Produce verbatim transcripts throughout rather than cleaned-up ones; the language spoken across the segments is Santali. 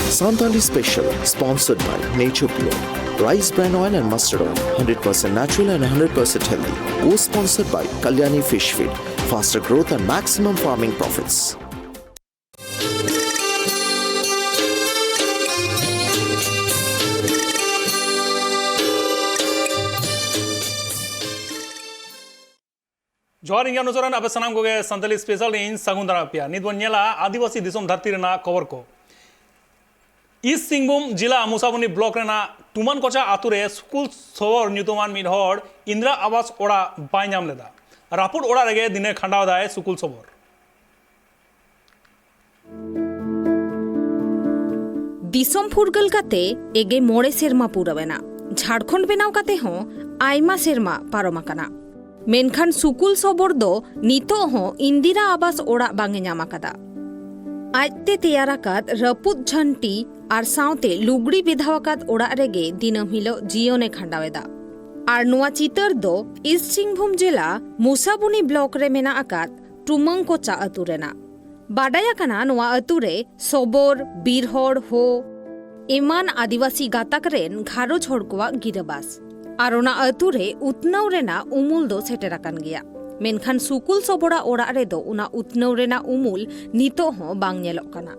Santali Special, sponsored by Nature Pure, Rice Bran Oil and Mustard Oil, hundred percent natural and hundred percent healthy. Co-sponsored by Kalyani Fish Feed, faster growth and maximum farming profits. ᱡᱚᱦᱟᱨ, ᱤᱧ ᱚᱱᱩᱥᱚᱨᱚᱱ, ᱟᱯᱮ ᱥᱟᱱᱟᱢ ᱠᱚᱜᱮ ᱥᱟᱱᱛᱟᱞᱤ ᱥᱯᱮᱥᱟᱞ ᱨᱮ ᱤᱧ ᱥᱟᱹᱜᱩᱱ ᱫᱟᱨᱟᱢ ᱯᱮᱭᱟ᱾ ᱱᱤᱛ ᱵᱚᱱ ᱧᱮᱞᱟ ᱟᱹᱫᱤᱵᱟᱹᱥᱤ ᱫᱤᱥᱚᱢ ᱫᱷᱟᱹᱨᱛᱤ ᱨᱮᱱᱟᱜ ᱠᱷᱚᱵᱚᱨ ᱠᱚ᱾ ᱤᱥᱴ ᱥᱤᱝᱵᱷᱩᱢ ᱡᱤᱞᱟ ᱢᱩᱥᱟᱵᱩᱱᱤ ᱵᱞᱚᱠ ᱨᱮᱱᱟᱜ ᱴᱩᱢᱟᱱ ᱠᱚᱪᱟ ᱟᱛᱳ ᱨᱮ ᱥᱩᱠᱩᱞ ᱥᱚᱵᱚᱨ ᱧᱩᱛᱩᱢᱟᱱ ᱢᱤᱫ ᱦᱚᱲ ᱤᱱᱫᱨᱟ ᱟᱵᱟᱥ ᱚᱲᱟᱜ ᱵᱟᱭ ᱧᱟᱢ ᱞᱮᱫᱟ᱾ ᱨᱟᱹᱯᱩᱫ ᱚᱲᱟᱜ ᱨᱮᱜᱮ ᱫᱤᱱᱮ ᱠᱷᱟᱸᱰᱟᱣ ᱮᱫᱟᱭ ᱥᱩᱠᱩᱞ ᱥᱚᱵᱚᱨ᱾ ᱫᱤᱥᱚᱢ ᱯᱷᱩᱨᱜᱟᱹᱞ ᱠᱟᱛᱮ ᱮᱜᱮ ᱢᱚᱬᱮ ᱥᱮᱨᱢᱟ ᱯᱩᱨᱟᱹᱣ ᱮᱱᱟ᱾ ᱡᱷᱟᱲᱠᱷᱚᱸᱰ ᱵᱮᱱᱟᱣ ᱠᱟᱛᱮ ᱦᱚᱸ ᱟᱭᱢᱟ ᱥᱮᱨᱢᱟ ᱯᱟᱨᱚᱢ ᱟᱠᱟᱱᱟ᱾ ᱢᱮᱱᱠᱷᱟᱱ ᱥᱩᱠᱩᱞ ᱥᱚᱵᱚᱨ ᱫᱚ ᱱᱤᱛᱚᱜ ᱦᱚᱸ ᱤᱱᱫᱤᱨᱟ ᱟᱵᱟᱥ ᱚᱲᱟᱜ ᱵᱟᱝ ᱮ ᱧᱟᱢ ᱟᱠᱟᱫᱟ᱾ ᱟᱡᱛᱮ ᱛᱮᱭᱟᱨ ᱟᱠᱟᱫ ᱨᱟᱹᱯᱩᱫ ᱡᱷᱟᱹᱱᱴᱤ ᱟᱨ ᱥᱟᱶᱛᱮ ᱞᱩᱜᱽᱲᱤ ᱵᱮᱫᱷᱟᱣ ᱟᱠᱟᱫ ᱚᱲᱟᱜ ᱨᱮᱜᱮ ᱫᱤᱱᱟᱹᱢ ᱦᱤᱞᱳᱜ ᱡᱤᱭᱚᱱ ᱮ ᱠᱷᱟᱸᱰᱟᱣ ᱮᱫᱟ᱾ ᱟᱨ ᱱᱚᱣᱟ ᱪᱤᱛᱟᱹᱨ ᱫᱚ ᱤᱥᱴ ᱥᱤᱝᱵᱷᱩᱢ ᱡᱮᱞᱟ ᱢᱩᱥᱟᱵᱩᱱᱤ ᱵᱞᱚᱠ ᱨᱮ ᱢᱮᱱᱟᱜ ᱟᱠᱟᱫ ᱴᱩᱢᱟᱹᱝ ᱠᱚᱪᱟ ᱟᱹᱛᱩ ᱨᱮᱱᱟᱜ᱾ ᱵᱟᱰᱟᱭ ᱟᱠᱟᱱᱟ ᱱᱚᱣᱟ ᱟᱹᱛᱩ ᱨᱮ ᱥᱚᱵᱚᱨ, ᱵᱤᱨ ᱦᱚᱲ, ᱦᱳ ᱮᱢᱟᱱ ᱟᱹᱫᱤᱵᱟᱹᱥᱤ ᱜᱟᱛᱟᱠ ᱨᱮᱱ ᱜᱷᱟᱨᱚᱸᱡᱽ ᱦᱚᱲ ᱠᱚᱣᱟᱜ ᱜᱤᱨᱟᱹᱵᱟᱥ᱾ ᱟᱨ ᱚᱱᱟ ᱟᱹᱛᱩ ᱨᱮ ᱩᱛᱱᱟᱹᱣ ᱨᱮᱱᱟᱜ ᱩᱢᱩᱞ ᱫᱚ ᱥᱮᱴᱮᱨ ᱟᱠᱟᱱ ᱜᱮᱭᱟ᱾ ᱢᱮᱱᱠᱷᱟᱱ ᱥᱩᱠᱩᱞ ᱥᱚᱵᱚᱲᱟᱜ ᱚᱲᱟᱜ ᱨᱮᱫᱚ ᱚᱱᱟ ᱩᱛᱱᱟᱹᱣ ᱨᱮᱱᱟᱜ ᱩᱢᱩᱞ ᱱᱤᱛᱚᱜ ᱦᱚᱸ ᱵᱟᱝ ᱧᱮᱞᱚᱜ ᱠᱟᱱᱟ᱾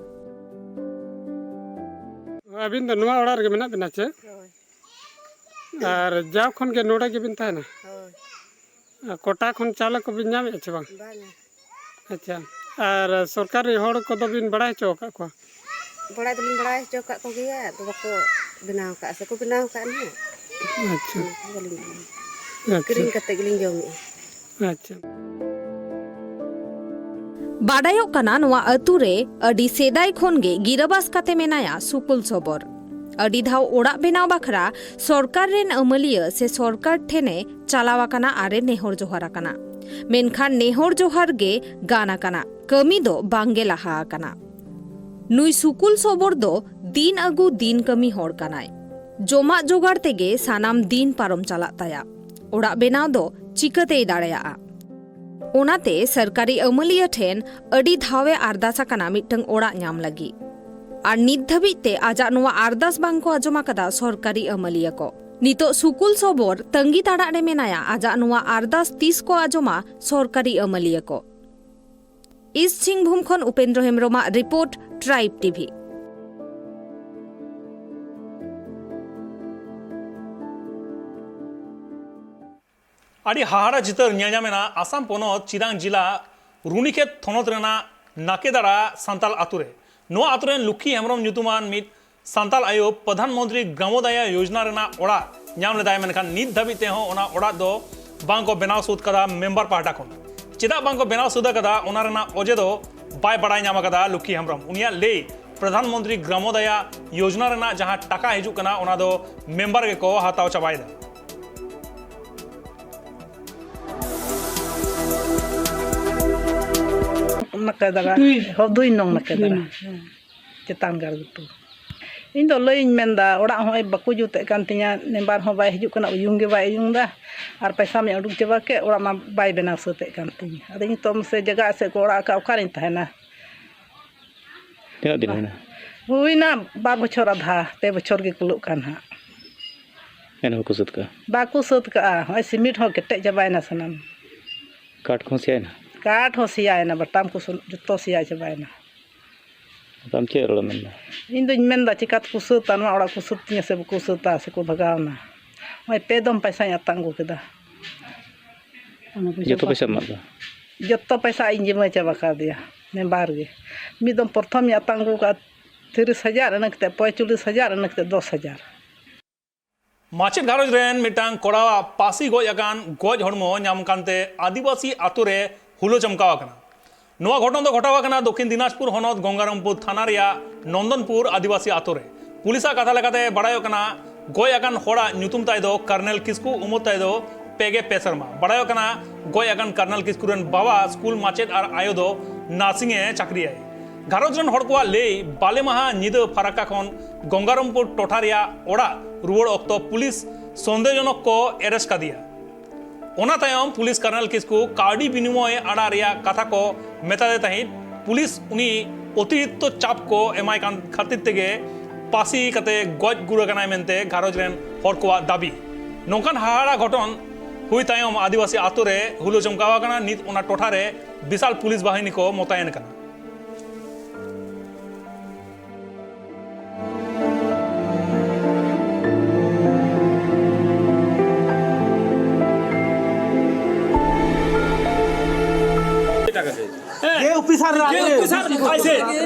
ᱟᱹᱵᱤᱱ ᱫᱚ ᱱᱚᱣᱟ ᱚᱲᱟᱜ ᱨᱮᱜᱮ ᱢᱮᱱᱟᱜ ᱵᱤᱱᱟ ᱪᱮ? ᱦᱳᱭ᱾ ᱟᱨ ᱡᱟᱣ ᱠᱷᱚᱱ ᱜᱮ ᱱᱚᱰᱮ ᱜᱮᱵᱤᱱ ᱛᱟᱦᱮᱱᱟ? ᱦᱳᱭ᱾ ᱟᱨ ᱠᱚᱴᱟ ᱠᱷᱚᱱ ᱪᱟᱣᱞᱮ ᱠᱚᱵᱤᱱ ᱧᱟᱢᱮᱫᱼᱟ ᱪᱮ ᱵᱟᱝ? ᱵᱟᱝᱟ᱾ ᱟᱪᱪᱷᱟ, ᱟᱨ ᱥᱚᱨᱠᱟᱨᱤ ᱦᱚᱲ ᱠᱚᱫᱚ ᱵᱤᱱ ᱵᱟᱲᱟᱭ ᱦᱚᱪᱚ ᱟᱠᱟᱫ ᱠᱚᱣᱟ? ᱵᱟᱲᱟᱭ ᱫᱚᱞᱤᱧ ᱵᱟᱲᱟᱭ ᱦᱚᱪᱚ ᱟᱠᱟᱫ ᱠᱚᱜᱮᱭᱟ, ᱟᱫᱚ ᱵᱟᱠᱚ ᱵᱮᱱᱟᱣ ᱟᱠᱟᱫᱼᱟ ᱥᱮᱠᱚ ᱵᱮᱱᱟᱣ ᱟᱠᱟᱫ ᱱᱟᱦᱟᱜ᱾ ᱟᱪᱪᱷᱟ᱾ ᱚᱱᱟ ᱠᱚ ᱵᱟᱹᱞᱤᱧ ᱵᱟᱲᱟᱭᱟ᱾ ᱟᱪᱪᱷᱟ᱾ ᱠᱤᱨᱤᱧ ᱠᱟᱛᱮ ᱜᱮᱞᱤᱧ ᱡᱚᱢᱮᱫᱼᱟ᱾ ᱟᱪᱪᱷᱟ᱾ ᱵᱟᱰᱟᱭᱚᱜ ᱠᱟᱱᱟ, ᱱᱚᱣᱟ ᱟᱹᱛᱩ ᱨᱮ ᱟᱹᱰᱤ ᱥᱮᱫᱟᱭ ᱠᱷᱚᱱ ᱜᱮ ᱜᱤᱨᱟᱹᱵᱟᱥ ᱠᱟᱛᱮ ᱢᱮᱱᱟᱭᱟ ᱥᱩᱠᱩᱞ ᱥᱚᱵᱚᱨ᱾ ᱟᱹᱰᱤ ᱫᱷᱟᱣ ᱚᱲᱟᱜ ᱵᱮᱱᱟᱣ ᱵᱟᱠᱷᱨᱟ ᱥᱚᱨᱠᱟᱨ ᱨᱮᱱ ᱟᱹᱢᱟᱹᱞᱤᱭᱟᱹ ᱥᱮ ᱥᱚᱨᱠᱟᱨ ᱴᱷᱮᱱᱮ ᱪᱟᱞᱟᱣ ᱟᱠᱟᱱᱟ ᱟᱨᱮ ᱱᱮᱦᱚᱨ ᱡᱚᱦᱟᱨ ᱟᱠᱟᱱᱟ, ᱢᱮᱱᱠᱷᱟᱱ ᱱᱮᱦᱚᱨ ᱡᱚᱦᱟᱨ ᱜᱮ ᱜᱟᱱ ᱟᱠᱟᱱᱟ, ᱠᱟᱹᱢᱤ ᱫᱚ ᱵᱟᱝ ᱜᱮ ᱞᱟᱦᱟ ᱟᱠᱟᱱᱟ᱾ ᱱᱩᱭ ᱥᱩᱠᱩᱞ ᱥᱚᱵᱚᱨ ᱫᱚ ᱫᱤᱱ ᱟᱹᱜᱩ ᱫᱤᱱ ᱠᱟᱹᱢᱤ ᱦᱚᱲ ᱠᱟᱱᱟᱭ᱾ ᱡᱚᱢᱟᱜ ᱡᱚᱜᱟᱲ ᱛᱮᱜᱮ ᱥᱟᱱᱟᱢ ᱫᱤᱱ ᱯᱟᱨᱚᱢ ᱪᱟᱞᱟᱜ ᱛᱟᱭᱟ᱾ ᱚᱲᱟᱜ ᱵᱮᱱᱟᱣ ᱫᱚ ᱪᱤᱠᱟᱹᱛᱮᱭ ᱫᱟᱲᱮᱭᱟᱜᱼᱟ? ᱚᱱᱟᱛᱮ ᱥᱚᱨᱠᱟᱨᱤ ᱟᱹᱢᱟᱹᱞᱤᱭᱟᱹ ᱴᱷᱮᱱ ᱟᱹᱰᱤ ᱫᱷᱟᱣ ᱮ ᱟᱨᱫᱟᱥ ᱟᱠᱟᱱᱟ ᱢᱤᱫᱴᱟᱝ ᱚᱲᱟᱜ ᱧᱟᱢ ᱞᱟᱹᱜᱤᱫ᱾ ᱟᱨ ᱱᱤᱛ ᱫᱷᱟᱹᱵᱤᱡ ᱛᱮ ᱟᱡᱟᱜ ᱱᱚᱣᱟ ᱟᱨᱫᱟᱥ ᱵᱟᱝ ᱠᱚ ᱟᱸᱡᱚᱢ ᱟᱠᱟᱫᱟ ᱥᱚᱨᱠᱟᱨᱤ ᱟᱹᱢᱟᱹᱞᱤᱭᱟᱹ ᱠᱚ᱾ ᱱᱤᱛᱚᱜ ᱥᱩᱠᱩᱞ ᱥᱚᱵᱚᱨ ᱛᱟᱺᱜᱤ ᱛᱟᱲᱟᱜ ᱨᱮ ᱢᱮᱱᱟᱭᱟ ᱟᱡᱟᱜ ᱱᱚᱣᱟ ᱟᱨᱫᱟᱥ ᱛᱤᱥ ᱠᱚ ᱟᱸᱡᱚᱢᱟ ᱥᱚᱨᱠᱟᱨᱤ ᱟᱹᱢᱟᱹᱞᱤᱭᱟᱹ ᱠᱚ᱾ ᱤᱥᱴ ᱥᱤᱝᱵᱷᱩᱢ ᱠᱷᱚᱱ ᱩᱯᱮᱱᱫᱨᱚ ᱦᱮᱢᱵᱨᱚᱢᱟᱜ ᱨᱤᱯᱳᱨᱴ, ᱴᱨᱟᱭᱤᱵᱽ ᱴᱤᱵᱷᱤ᱾ ᱟᱹᱰᱤ ᱦᱟᱦᱟᱲᱟ ᱪᱤᱛᱟᱹᱨ ᱧᱮᱞ ᱧᱟᱢ ᱮᱱᱟ ᱟᱥᱟᱢ ᱯᱚᱱᱚᱛ ᱪᱤᱨᱟᱝ ᱡᱤᱞᱟ ᱨᱩᱱᱤᱠᱷᱮᱛ ᱛᱷᱚᱱᱚᱛ ᱨᱮᱱᱟᱜ ᱱᱟᱠᱮᱫᱟᱲᱟ ᱥᱟᱱᱛᱟᱞ ᱟᱛᱳ ᱨᱮ᱾ ᱱᱚᱣᱟ ᱟᱛᱳ ᱨᱮᱱ ᱞᱩᱠᱷᱤ ᱦᱮᱢᱵᱨᱚᱢ ᱧᱩᱛᱩᱢᱟᱱ ᱢᱤᱫ ᱥᱟᱱᱛᱟᱞ ᱟᱭᱳ ᱯᱨᱚᱫᱷᱟᱱ ᱢᱚᱱᱛᱨᱤ ᱜᱨᱟᱢᱳᱫᱟᱭᱟ ᱭᱳᱡᱽᱱᱟ ᱨᱮᱱᱟᱜ ᱚᱲᱟᱜ ᱧᱟᱢ ᱞᱮᱫᱟᱭ, ᱢᱮᱱᱠᱷᱟᱱ ᱱᱤᱛ ᱫᱷᱟᱹᱵᱤᱡ ᱛᱮᱦᱚᱸ ᱚᱱᱟ ᱚᱲᱟᱜ ᱫᱚ ᱵᱟᱝ ᱠᱚ ᱵᱮᱱᱟᱣ ᱥᱟᱹᱛ ᱠᱟᱫᱟ ᱢᱮᱢᱵᱟᱨ ᱯᱟᱦᱴᱟ ᱠᱷᱚᱱ᱾ ᱪᱮᱫᱟᱜ ᱵᱟᱝ ᱠᱚ ᱵᱮᱱᱟᱣ ᱥᱟᱹᱛ ᱟᱠᱟᱫᱟ, ᱚᱱᱟ ᱨᱮᱱᱟᱜ ᱚᱡᱮ ᱫᱚ ᱵᱟᱭ ᱵᱟᱲᱟᱭ ᱧᱟᱢ ᱟᱠᱟᱫᱟ ᱞᱩᱠᱷᱤ ᱦᱮᱢᱵᱨᱚᱢ᱾ ᱩᱱᱤᱭᱟᱜ ᱞᱟᱹᱭ, ᱯᱨᱚᱫᱷᱟᱱ ᱢᱚᱱᱛᱨᱤ ᱜᱨᱟᱢᱳᱫᱟᱭᱟ ᱭᱳᱡᱽᱱᱟ ᱨᱮᱱᱟᱜ ᱡᱟᱦᱟᱸ ᱴᱟᱠᱟ ᱦᱤᱡᱩᱜ ᱠᱟᱱᱟ, ᱚᱱᱟ ᱫᱚ ᱢᱮᱢᱵᱟᱨ ᱜᱮᱠᱚ ᱦᱟᱛᱟᱣ ᱪᱟᱵᱟᱭᱮᱫᱟ᱾ ᱱᱟᱠᱮᱫᱟᱲᱟ, ᱦᱚ, ᱫᱩᱭ ᱱᱚᱝ ᱱᱟᱠᱮᱫᱟᱲᱟ᱾ ᱦᱮᱸ, ᱪᱮᱛᱟᱱ ᱜᱟᱲ ᱜᱷᱩᱴᱩ᱾ ᱤᱧ ᱫᱚ ᱞᱟᱹᱭ ᱤᱧ ᱢᱮᱱᱫᱟ, ᱚᱲᱟᱜ ᱦᱚᱸ ᱵᱟᱠᱚ ᱡᱩᱛᱮᱫ ᱠᱟᱱ ᱛᱤᱧᱟ, ᱢᱮᱢᱵᱟᱨ ᱦᱚᱸ ᱵᱟᱭ ᱦᱤᱡᱩᱜ ᱠᱟᱱᱟ, ᱩᱭᱩᱝ ᱜᱮ ᱵᱟᱭ ᱩᱭᱩᱝ ᱫᱟ, ᱟᱨ ᱯᱚᱭᱥᱟ ᱢᱟᱧ ᱩᱰᱩᱠ ᱪᱟᱵᱟ ᱠᱮᱫ, ᱚᱲᱟᱜ ᱢᱟ ᱵᱟᱭ ᱵᱮᱱᱟᱣ ᱥᱟᱹᱛᱮᱫ ᱠᱟᱱ ᱛᱤᱧᱟ᱾ ᱟᱫᱚ ᱱᱤᱛᱚᱜ ᱢᱟᱥᱮ ᱡᱟᱭᱜᱟ ᱮᱥᱮᱫ ᱠᱚ ᱚᱲᱟᱜ ᱟᱠᱟᱫ, ᱚᱠᱟᱨᱤᱧ ᱛᱟᱦᱮᱱᱟ? ᱛᱤᱱᱟᱹᱜ ᱫᱤᱱ ᱦᱩᱭᱱᱟ? ᱦᱩᱭᱱᱟ ᱵᱟᱨ ᱵᱚᱪᱷᱚᱨ ᱟᱫᱷᱟ, ᱯᱮ ᱵᱚᱪᱷᱚᱨ ᱜᱮ ᱠᱩᱞᱟᱹᱜ ᱠᱟᱱ ᱦᱟᱸᱜ᱾ ᱮᱱ ᱦᱚᱸ ᱵᱟᱠᱚ ᱥᱟᱹᱛ ᱠᱟᱜᱼᱟ? ᱵᱟᱠᱚ ᱥᱟᱹᱛ ᱠᱟᱜᱼᱟ᱾ ᱦᱚᱸᱜᱼᱚᱭ ᱥᱤᱢᱤᱴ ᱦᱚᱸ ᱠᱮᱴᱮᱡ ᱪᱟᱵᱟᱭᱮᱱᱟ ᱥᱟᱱᱟᱢ᱾ ᱠᱟᱴ ᱠᱚᱦᱚᱸ ᱥᱮᱭᱟᱭᱮᱱᱟ? ᱠᱟᱴ ᱦᱚᱸ ᱥᱮᱭᱟᱭᱮᱱᱟ, ᱵᱟᱴᱟᱢ ᱠᱚ ᱥᱩᱱ-, ᱡᱚᱛᱚ ᱥᱮᱭᱟ ᱪᱟᱵᱟᱭᱮᱱᱟ᱾ ᱟᱫᱚ ᱟᱢ ᱪᱮᱫ ᱨᱚᱲᱮᱢ ᱢᱮᱱᱫᱟ? ᱤᱧ ᱫᱩᱧ ᱢᱮᱱᱫᱟ, ᱪᱤᱠᱟᱹ ᱛᱮᱠᱚ ᱥᱟᱹᱛᱟ ᱱᱚᱣᱟ ᱚᱲᱟᱜ? ᱠᱚ ᱥᱟᱹᱛ ᱛᱤᱧᱟ ᱥᱮ ᱵᱟᱠᱚ ᱥᱟᱹᱛᱟ, ᱥᱮᱠᱚ ᱵᱷᱟᱜᱟᱣᱱᱟ? ᱱᱚᱜᱼᱚᱭ ᱯᱮ ᱫᱚᱢ ᱯᱚᱭᱥᱟᱧ ᱟᱛᱟᱝ ᱟᱹᱜᱩ ᱠᱮᱫᱟ᱾ ᱚᱱᱟ ᱯᱚᱭᱥᱟ ᱡᱚᱛᱚ ᱵᱟᱠᱚ ᱯᱚᱭᱥᱟ ᱮᱢᱟᱜ ᱠᱚᱣᱟ? ᱡᱚᱛᱚ ᱯᱚᱭᱥᱟ ᱤᱧ ᱡᱤᱢᱟᱹ ᱪᱟᱵᱟ ᱠᱟᱣᱫᱮᱭᱟ ᱢᱮᱢᱵᱟᱨ ᱜᱮ᱾ ᱢᱤᱫ ᱫᱚᱢ ᱯᱨᱚᱛᱷᱚᱢᱤᱧ ᱟᱛᱟᱝ ᱟᱹᱜᱩ ᱠᱟᱜᱼᱟ ᱛᱤᱨᱤᱥ ᱦᱟᱡᱟᱨ, ᱤᱱᱟᱹ ᱠᱟᱛᱮ ᱯᱚᱸᱭᱛᱟᱞᱞᱤᱥ ᱦᱟᱡᱟᱨ, ᱤᱱᱟᱹ ᱠᱟᱛᱮ ᱫᱚᱥ ᱦᱟᱡᱟᱨ᱾ ᱢᱟᱪᱮᱫ ᱜᱷᱟᱨᱚᱸᱡᱽ ᱨᱮᱱ ᱢᱤᱫᱴᱟᱝ ᱠᱚᱲᱟᱣᱟᱜ ᱯᱟᱹᱥᱤ ᱜᱚᱡ ᱟᱠᱟᱱ ᱜᱚᱡ ᱦᱚᱲᱢᱚ ᱧᱟᱢ ᱠᱟᱱᱛᱮ ᱟᱹᱫᱤᱵᱟᱹᱥᱤ ᱟᱛᱳ ᱨᱮ ᱦᱩᱞᱟᱹ ᱪᱚᱢᱠᱟᱣ ᱟᱠᱟᱱᱟ᱾ ᱱᱚᱣᱟ ᱜᱷᱚᱴᱚᱱ ᱫᱚ ᱜᱷᱚᱴᱟᱣ ᱟᱠᱟᱱᱟ ᱫᱚᱠᱷᱤᱱ ᱫᱤᱱᱟᱡᱽᱯᱩᱨ ᱦᱚᱱᱚᱛ ᱜᱚᱝᱜᱟᱨᱟᱢᱯᱩᱨ ᱛᱷᱟᱱᱟ ᱨᱮᱭᱟᱜ ᱱᱚᱱᱫᱚᱱᱯᱩᱨ ᱟᱹᱫᱤᱵᱟᱹᱥᱤ ᱟᱛᱳ ᱨᱮ᱾ ᱯᱩᱞᱤᱥᱟᱜ ᱠᱟᱛᱷᱟ ᱞᱮᱠᱟᱛᱮ ᱵᱟᱲᱟᱭᱚᱜ ᱠᱟᱱᱟ, ᱜᱚᱡ ᱟᱠᱟᱱ ᱦᱚᱲᱟᱜ ᱧᱩᱛᱩᱢ ᱛᱟᱭ ᱫᱚ ᱠᱟᱨᱱᱮᱞ ᱠᱤᱥᱠᱩ, ᱩᱢᱮᱨ ᱛᱟᱭ ᱫᱚ ᱯᱮ ᱜᱮ ᱯᱮ ᱥᱮᱨᱢᱟ᱾ ᱵᱟᱲᱟᱭᱚᱜ ᱠᱟᱱᱟ, ᱜᱚᱡ ᱟᱠᱟᱱ ᱠᱟᱨᱱᱮᱞ ᱠᱤᱥᱠᱩ ᱨᱮᱱ ᱵᱟᱵᱟ ᱥᱠᱩᱞ ᱢᱟᱪᱮᱫ ᱟᱨ ᱟᱭᱳ ᱫᱚ ᱱᱟᱨᱥᱤᱝ ᱮ ᱪᱟᱹᱠᱨᱤᱭᱟᱭ᱾ ᱜᱷᱟᱨᱚᱸᱡᱽ ᱨᱮᱱ ᱦᱚᱲ ᱠᱚᱣᱟᱜ ᱞᱟᱹᱭ, ᱵᱟᱞᱮ ᱢᱟᱦᱟ ᱧᱤᱫᱟᱹ ᱯᱷᱟᱨᱟᱠᱠᱟ ᱠᱷᱚᱱ ᱜᱚᱝᱜᱟᱨᱟᱢᱯᱩᱨ ᱴᱚᱴᱷᱟ ᱨᱮᱭᱟᱜ ᱚᱲᱟᱜ ᱨᱩᱣᱟᱹᱲ ᱚᱠᱛᱚ ᱯᱩᱞᱤᱥ ᱥᱚᱱᱫᱮᱦᱡᱚᱱᱚᱠ ᱠᱚ ᱮᱨᱮᱥᱴ ᱠᱟᱫᱮᱭᱟ᱾ ᱚᱱᱟ ᱛᱟᱭᱚᱢ ᱯᱩᱞᱤᱥ ᱠᱟᱨᱱᱮᱞ ᱠᱤᱥᱠᱩ ᱠᱟᱹᱣᱰᱤ ᱵᱤᱱᱤᱢᱚᱭ ᱟᱲᱟᱜ ᱨᱮᱭᱟᱜ ᱠᱟᱛᱷᱟ ᱠᱚ ᱢᱮᱛᱟᱫᱮ ᱛᱟᱦᱮᱸᱫ᱾ ᱯᱩᱞᱤᱥ ᱩᱱᱤ ᱚᱛᱤᱨᱤᱠᱛᱚ ᱪᱟᱯ ᱠᱚ ᱮᱢᱟᱭ ᱠᱟᱱ ᱠᱷᱟᱹᱛᱤᱨ ᱛᱮᱜᱮ ᱯᱟᱹᱥᱤ ᱠᱟᱛᱮ ᱜᱚᱡ ᱜᱩᱨ ᱟᱠᱟᱱᱟᱭ ᱢᱮᱱᱛᱮ ᱜᱷᱟᱨᱚᱸᱡᱽ ᱨᱮᱱ ᱦᱚᱲ ᱠᱚᱣᱟᱜ ᱫᱟᱹᱵᱤ᱾ ᱱᱚᱝᱠᱟᱱ ᱦᱟᱦᱟᱲᱟ ᱜᱷᱚᱴᱚᱱ ᱦᱩᱭ ᱛᱟᱭᱚᱢ ᱟᱹᱫᱤᱵᱟᱹᱥᱤ ᱟᱛᱳ ᱨᱮ ᱦᱩᱞᱟᱹ ᱪᱚᱢᱠᱟᱣ ᱟᱠᱟᱱᱟ᱾ ᱱᱤᱛ ᱚᱱᱟ ᱴᱚᱴᱷᱟ ᱨᱮ ᱵᱤᱥᱟᱞ ᱯᱩᱞᱤᱥ ᱵᱟᱦᱤᱱᱤ ᱠᱚ ᱢᱚᱛᱟᱭᱮᱱ ᱠᱟᱱᱟ᱾ ये ऑफिसर ये ऑफिसर ऐसे,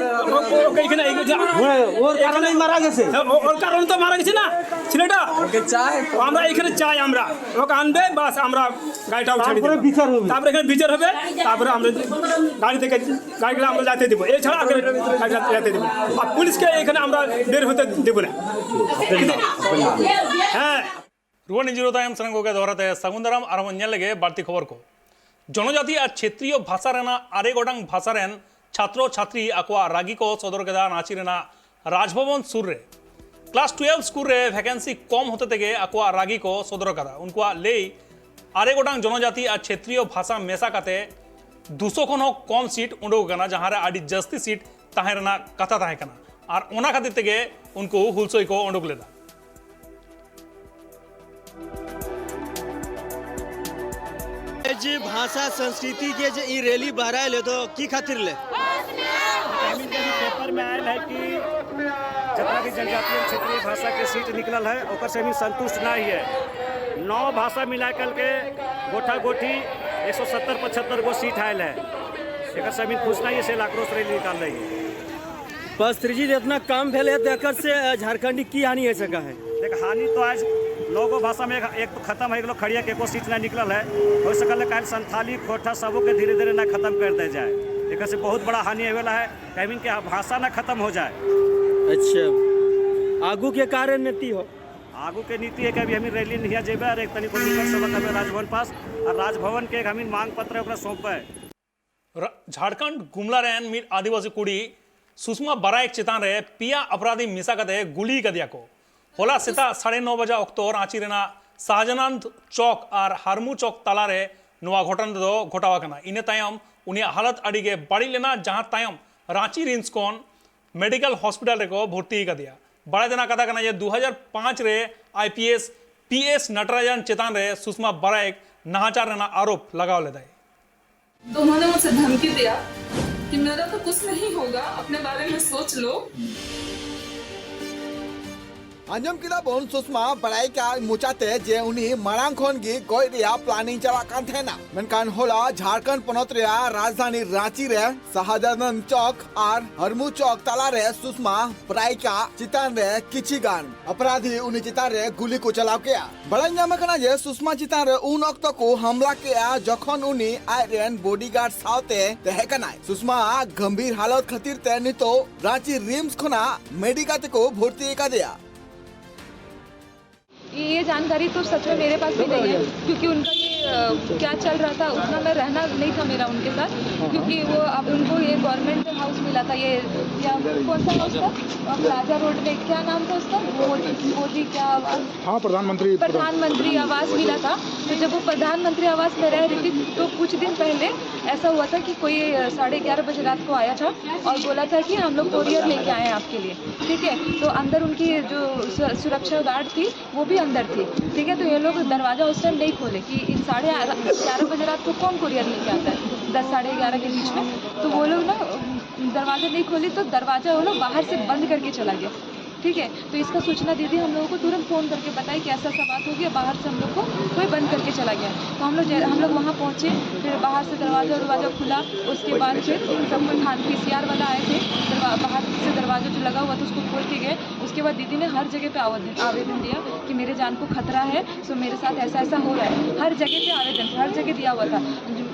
ও, ও, ওকে এখানে, এই যে, হ্যাঁ, ওর কারণে মারা গেছে। হ্যাঁ, ও, ওর কারণে তো মারা গেছে না ছেলেটা। ওকে চাই। আমরা এখানে চাই, আমরা ওকে আনবে, বাস আমরা গাড়িটাও ছেড়ে তারপরে দেবো। বিচার হবে। তারপরে এখানে বিচার হবে, তারপরে আমরা গাড়ি থেকে, গাড়িগুলো আমরা যেতে দেবো, এছাড়া আমরা গাড়ি যেতে দেবো। আর পুলিশকে এখানে আমরা বের হতে দেবো না। হ্যাঁ। ᱨᱩᱣᱟᱹᱲ ᱱᱤᱡᱤᱨ ᱛᱟᱭᱚᱢ ᱥᱟᱱᱟᱢ ᱠᱚᱜᱮ ᱫᱚᱦᱲᱟ ᱛᱮ ᱥᱟᱹᱜᱩᱱ ᱫᱟᱨᱟᱢ᱾ ᱟᱨ ᱵᱚᱱ ᱧᱮᱞ ᱞᱮᱜᱮ ᱵᱟᱹᱲᱛᱤ ᱠᱷᱚᱵᱚᱨ ᱠᱚ᱾ ᱡᱚᱱᱚᱡᱟᱛᱤ ᱟᱨ ᱪᱷᱮᱛᱨᱤᱭᱚ ᱵᱷᱟᱥᱟ ᱨᱮᱱᱟᱜ ᱟᱨᱮ ᱜᱚᱴᱟᱝ ᱵᱷᱟᱥᱟ ᱨᱮᱱ ᱪᱷᱟᱛᱨᱚ ᱪᱷᱟᱛᱨᱤ ᱟᱠᱚᱣᱟᱜ ᱨᱟᱹᱜᱤ ᱠᱚ ᱥᱚᱫᱚᱨ ᱠᱮᱫᱟ ᱨᱟᱸᱪᱤ ᱨᱮᱱᱟᱜ ᱨᱟᱡᱽᱵᱷᱚᱵᱚᱱ ᱥᱩᱨ ᱨᱮ᱾ ᱠᱞᱟᱥ ᱴᱩᱭᱮᱞᱵᱷ ᱥᱠᱩᱞ ᱨᱮ ᱵᱷᱮᱠᱮᱱᱥᱤ ᱠᱚᱢ ᱦᱚᱛᱮ ᱛᱮᱜᱮ ᱟᱠᱚᱣᱟᱜ ᱨᱟᱹᱜᱤ ᱠᱚ ᱥᱚᱫᱚᱨ ᱟᱠᱟᱫᱟ᱾ ᱩᱱᱠᱩᱣᱟᱜ ᱞᱟᱹᱭ, ᱟᱨᱮ ᱜᱚᱴᱟᱝ ᱡᱚᱱᱚᱡᱟᱛᱤ ᱟᱨ ᱪᱷᱮᱛᱨᱤᱭᱚ ᱵᱷᱟᱥᱟ ᱢᱮᱥᱟ ᱠᱟᱛᱮ ᱫᱩᱥᱚ ᱠᱷᱚᱱ ᱦᱚᱸ ᱠᱚᱢ ᱥᱤᱴ ᱩᱰᱩᱠ ᱟᱠᱟᱱᱟ, ᱡᱟᱦᱟᱸ ᱨᱮ ᱟᱹᱰᱤ ᱡᱟᱹᱥᱛᱤ ᱥᱤᱴ ᱛᱟᱦᱮᱸ ᱨᱮᱱᱟᱜ ᱠᱟᱛᱷᱟ ᱛᱟᱦᱮᱸ ᱠᱟᱱᱟ᱾ ᱟᱨ ᱚᱱᱟ ᱠᱷᱟᱹᱛᱤᱨ ᱛᱮᱜᱮ ᱩᱱᱠᱩ ᱦᱩᱞᱥᱟᱹᱭ ᱠᱚ ᱩᱰᱩᱠ ᱞᱮᱫᱟ᱾ ये जे भाषा संस्कृति के जे ई रैली बहरायल है तो की खातिर ले? हमीन के भी पेपर में आयल है कि जितना भी जनजातीय क्षेत्रीय भाषा के सीट निकलल है, ओकर से हमीन संतुष्ट नहीं है। नौ भाषा मिला करके गोठा गोठी एक सौ सत्तर पचहत्तर गो सीट आयल है, एकर से हमीन खुश नहीं है, से आक्रोश रैली निकाल रही है। पास्त्री जी, इतना कम भेल है, तो एकर से, अ, झारखंडी की हानि हो सका है? देख, हानि तो आज नौ गो भाषा में एक, एक तो खत्म है, एक लोग खड़िया के एको सीट ना निकलल है। हो सकल है काल संथाली, खोटा सबो के धीरे-धीरे ना खत्म कर दे जाए। एकर से बहुत बड़ा हानि होए वाला है। कहीं के भाषा ना खत्म हो जाए। अच्छा, आगू के का रणनीति हो? आगू के नीति है कि अभी हम रैली नहीं जेबे और एक तनी को निकल सब करबे राजभवन पास और राजभवन के एक हमीन मांग पत्र है, ओकरा सौंपबे। ᱨᱟ-, ᱡᱷᱟᱲᱠᱷᱚᱸᱰ ᱜᱩᱢᱞᱟ ᱨᱮᱱ ᱢᱤᱫ ᱟᱹᱫᱤᱵᱟᱹᱥᱤ ᱠᱩᱲᱤ ᱥᱩᱥᱢᱟ ᱵᱟᱨᱟᱭᱮᱠ ᱪᱮᱛᱟᱱ ᱨᱮ ᱯᱮᱭᱟ ᱚᱯᱨᱟᱫᱷᱤ ᱢᱮᱥᱟ ᱠᱟᱛᱮ ᱜᱩᱞᱤ ᱟᱠᱟᱫᱮᱭᱟ ᱠᱚ᱾ ᱦᱚᱞᱟ ᱥᱮᱛᱟᱜ ᱥᱟᱲᱮ ᱱᱚ ᱵᱟᱡᱟ ᱚᱠᱛᱚ ᱨᱟᱸᱪᱤ ᱨᱮᱱᱟᱜ ᱥᱟᱦᱡᱟᱱᱟᱱᱫ ᱪᱚᱠ ᱟᱨ ᱦᱟᱨᱢᱩ ᱪᱚᱠ ᱛᱟᱞᱟ ᱨᱮ ᱱᱚᱣᱟ ᱜᱷᱚᱴᱚᱱᱟ ᱫᱚ ᱜᱷᱚᱴᱟᱣ ᱟᱠᱟᱱᱟ᱾ ᱤᱱᱟᱹ ᱛᱟᱭᱚᱢ ᱩᱱᱤᱭᱟᱜ ᱦᱟᱞᱚᱛ ᱟᱹᱰᱤ ᱜᱮ ᱵᱟᱹᱲᱤᱡ ᱞᱮᱱᱟ, ᱡᱟᱦᱟᱸ ᱛᱟᱭᱚᱢ ᱨᱟᱸᱪᱤ ᱨᱤᱢᱥ ᱠᱷᱚᱱ ᱢᱮᱰᱤᱠᱮᱞ ᱦᱚᱥᱯᱤᱴᱟᱞ ᱨᱮᱠᱚ ᱵᱷᱚᱨᱛᱤ ᱟᱠᱟᱫᱮᱭᱟ᱾ ᱵᱟᱲᱟᱭ ᱛᱮᱱᱟᱜ ᱠᱟᱛᱷᱟ ᱠᱟᱱᱟ ᱡᱮ ᱫᱩ ᱦᱟᱡᱟᱨ ᱯᱟᱸᱪ ᱨᱮ I P S P S Natarajan ᱪᱮᱛᱟᱱ ᱨᱮ ᱥᱩᱥᱢᱟ ᱵᱟᱨᱟᱭᱮᱠ ᱱᱟᱦᱟᱪᱟᱨ ᱨᱮᱱᱟᱜ ᱟᱨᱳᱯ ᱞᱟᱜᱟᱣ ᱞᱮᱫᱟᱭ᱾ तो उन्होंने मुझे धमकी दिया कि मेरा तो कुछ नहीं होगा, अपने बारे में सोच लो। ᱟᱸᱡᱚᱢ ᱠᱮᱫᱟ ᱵᱚᱱ ᱥᱩᱥᱢᱟ ᱵᱟᱲᱟᱭᱠᱟ ᱢᱚᱪᱟᱛᱮ ᱡᱮ ᱩᱱᱤ ᱢᱟᱲᱟᱝ ᱠᱷᱚᱱ ᱜᱮ ᱜᱚᱡ ᱨᱮᱭᱟᱜ ᱯᱞᱟᱱᱤᱝ ᱪᱟᱞᱟᱜ ᱠᱟᱱ ᱛᱟᱦᱮᱱᱟ᱾ ᱢᱮᱱᱠᱷᱟᱱ ᱦᱚᱞᱟ ᱡᱷᱟᱲᱠᱷᱚᱸᱰ ᱯᱚᱱᱚᱛ ᱨᱮᱭᱟᱜ ᱨᱟᱡᱽᱫᱷᱟᱱᱤ ᱨᱟᱸᱪᱤ ᱨᱮ ᱥᱟᱦᱟᱡᱟᱱᱚᱱ ᱪᱚᱠ ᱟᱨ ᱦᱚᱨᱢᱩ ᱪᱚᱠ ᱛᱟᱞᱟᱨᱮ ᱥᱩᱥᱢᱟ ᱵᱟᱲᱟᱭᱠᱟ ᱪᱮᱛᱟᱱ ᱨᱮ ᱠᱤᱪᱷᱤ ᱜᱟᱱ ᱚᱯᱨᱟᱫᱷᱤ ᱩᱱᱤ ᱪᱮᱛᱟᱱ ᱨᱮ ᱜᱩᱞᱤ ᱠᱚ ᱪᱟᱞᱟᱣ ᱠᱮᱫᱼᱟ᱾ ᱵᱟᱲᱟᱭ ᱧᱟᱢ ᱟᱠᱟᱱᱟ ᱡᱮ ᱥᱩᱥᱢᱟ ᱪᱮᱛᱟᱱ ᱨᱮ ᱩᱱ ᱚᱠᱛᱚ ᱠᱚ ᱦᱟᱢᱞᱟ ᱠᱮᱫᱼᱟ ᱡᱚᱠᱷᱚᱱ ᱩᱱᱤ ᱟᱡ ᱨᱮᱱ ᱵᱚᱰᱤᱜᱟᱨᱰ ᱥᱟᱶᱛᱮ ᱛᱟᱦᱮᱸ ᱠᱟᱱᱟᱭ᱾ ᱥᱩᱥᱢᱟ ᱟᱜ ᱜᱟᱢᱵᱷᱤᱨ ᱦᱟᱞᱚᱛ ᱠᱷᱟᱹᱛᱤᱨ ᱛᱮ ᱱᱤᱛᱚᱜ ᱨᱟᱸᱪᱤ ᱨᱤᱢᱥ ᱠᱷᱚᱱᱟᱜ ᱢᱮᱰᱤᱠᱟ ᱛᱮᱠᱚ ᱵᱷᱚᱨᱛᱤ ᱟᱠᱟᱫᱮᱭᱟ᱾ ये जानकारी तो सच में मेरे पास भी नहीं है, क्योंकि उनका ये अ, क्या चल रहा था, उतना मैं रहना नहीं था मेरा उनके साथ, क्योंकि वो अब उनको ये गवर्नमेंट हाउस मिला था, ये क्या, कौन सा हाउस था? अ, प्लाजा रोड में, क्या नाम था उसका? मोदी, मोदी क्या आवास? हाँ, प्रधानमंत्री प्रधानमंत्री आवास मिला था। तो जब वो प्रधानमंत्री आवास में रह रही थी, तो कुछ दिन पहले ऐसा हुआ था कि कोई अ, साढ़े ग्यारह बजे रात को आया था और बोला था कि हम लोग कोरियर लेके आए हैं आपके लिए, ठीक है। तो अंदर उनकी जो सु- सुरक्षा गार्ड थी, वो भी अंदर थी, ठीक है। तो ये लोग दरवाज़ा उस टाइम नहीं खोले कि इन साढ़े ग्यारह बजे रात को कौन कोरियर लेके आता है, दस साढ़े ग्यारह के बीच में। तो वो लोग ना दरवाज़ा नहीं खोले, तो दरवाज़ा वो लोग बाहर से बंद करके चला गया, ठीक है। तो इसका सूचना दे दी हम लोगों को, तुरंत फ़ोन करके बताई कि ऐसा ऐसा बात हो गया, बाहर से हम लोग को कोई बंद करके चला गया। तो हम लोग जै- हम लोग वहाँ पहुँचे, फिर बाहर से दरवाज़ा दरवाज़ा खुला, उसके बाद फिर सब कोई थान पी सी आर वाला आए थे, दरवा- बाहर से दरवाज़ा जो लगा हुआ था उसको खोल के गए। उसके बाद दीदी ने हर जगह पे आवेदन आवेदन दिया कि मेरे जान को खतरा है, सो मेरे साथ ऐसा ऐसा हो रहा है। हर जगह पे आवेदन, हर जगह दिया हुआ था।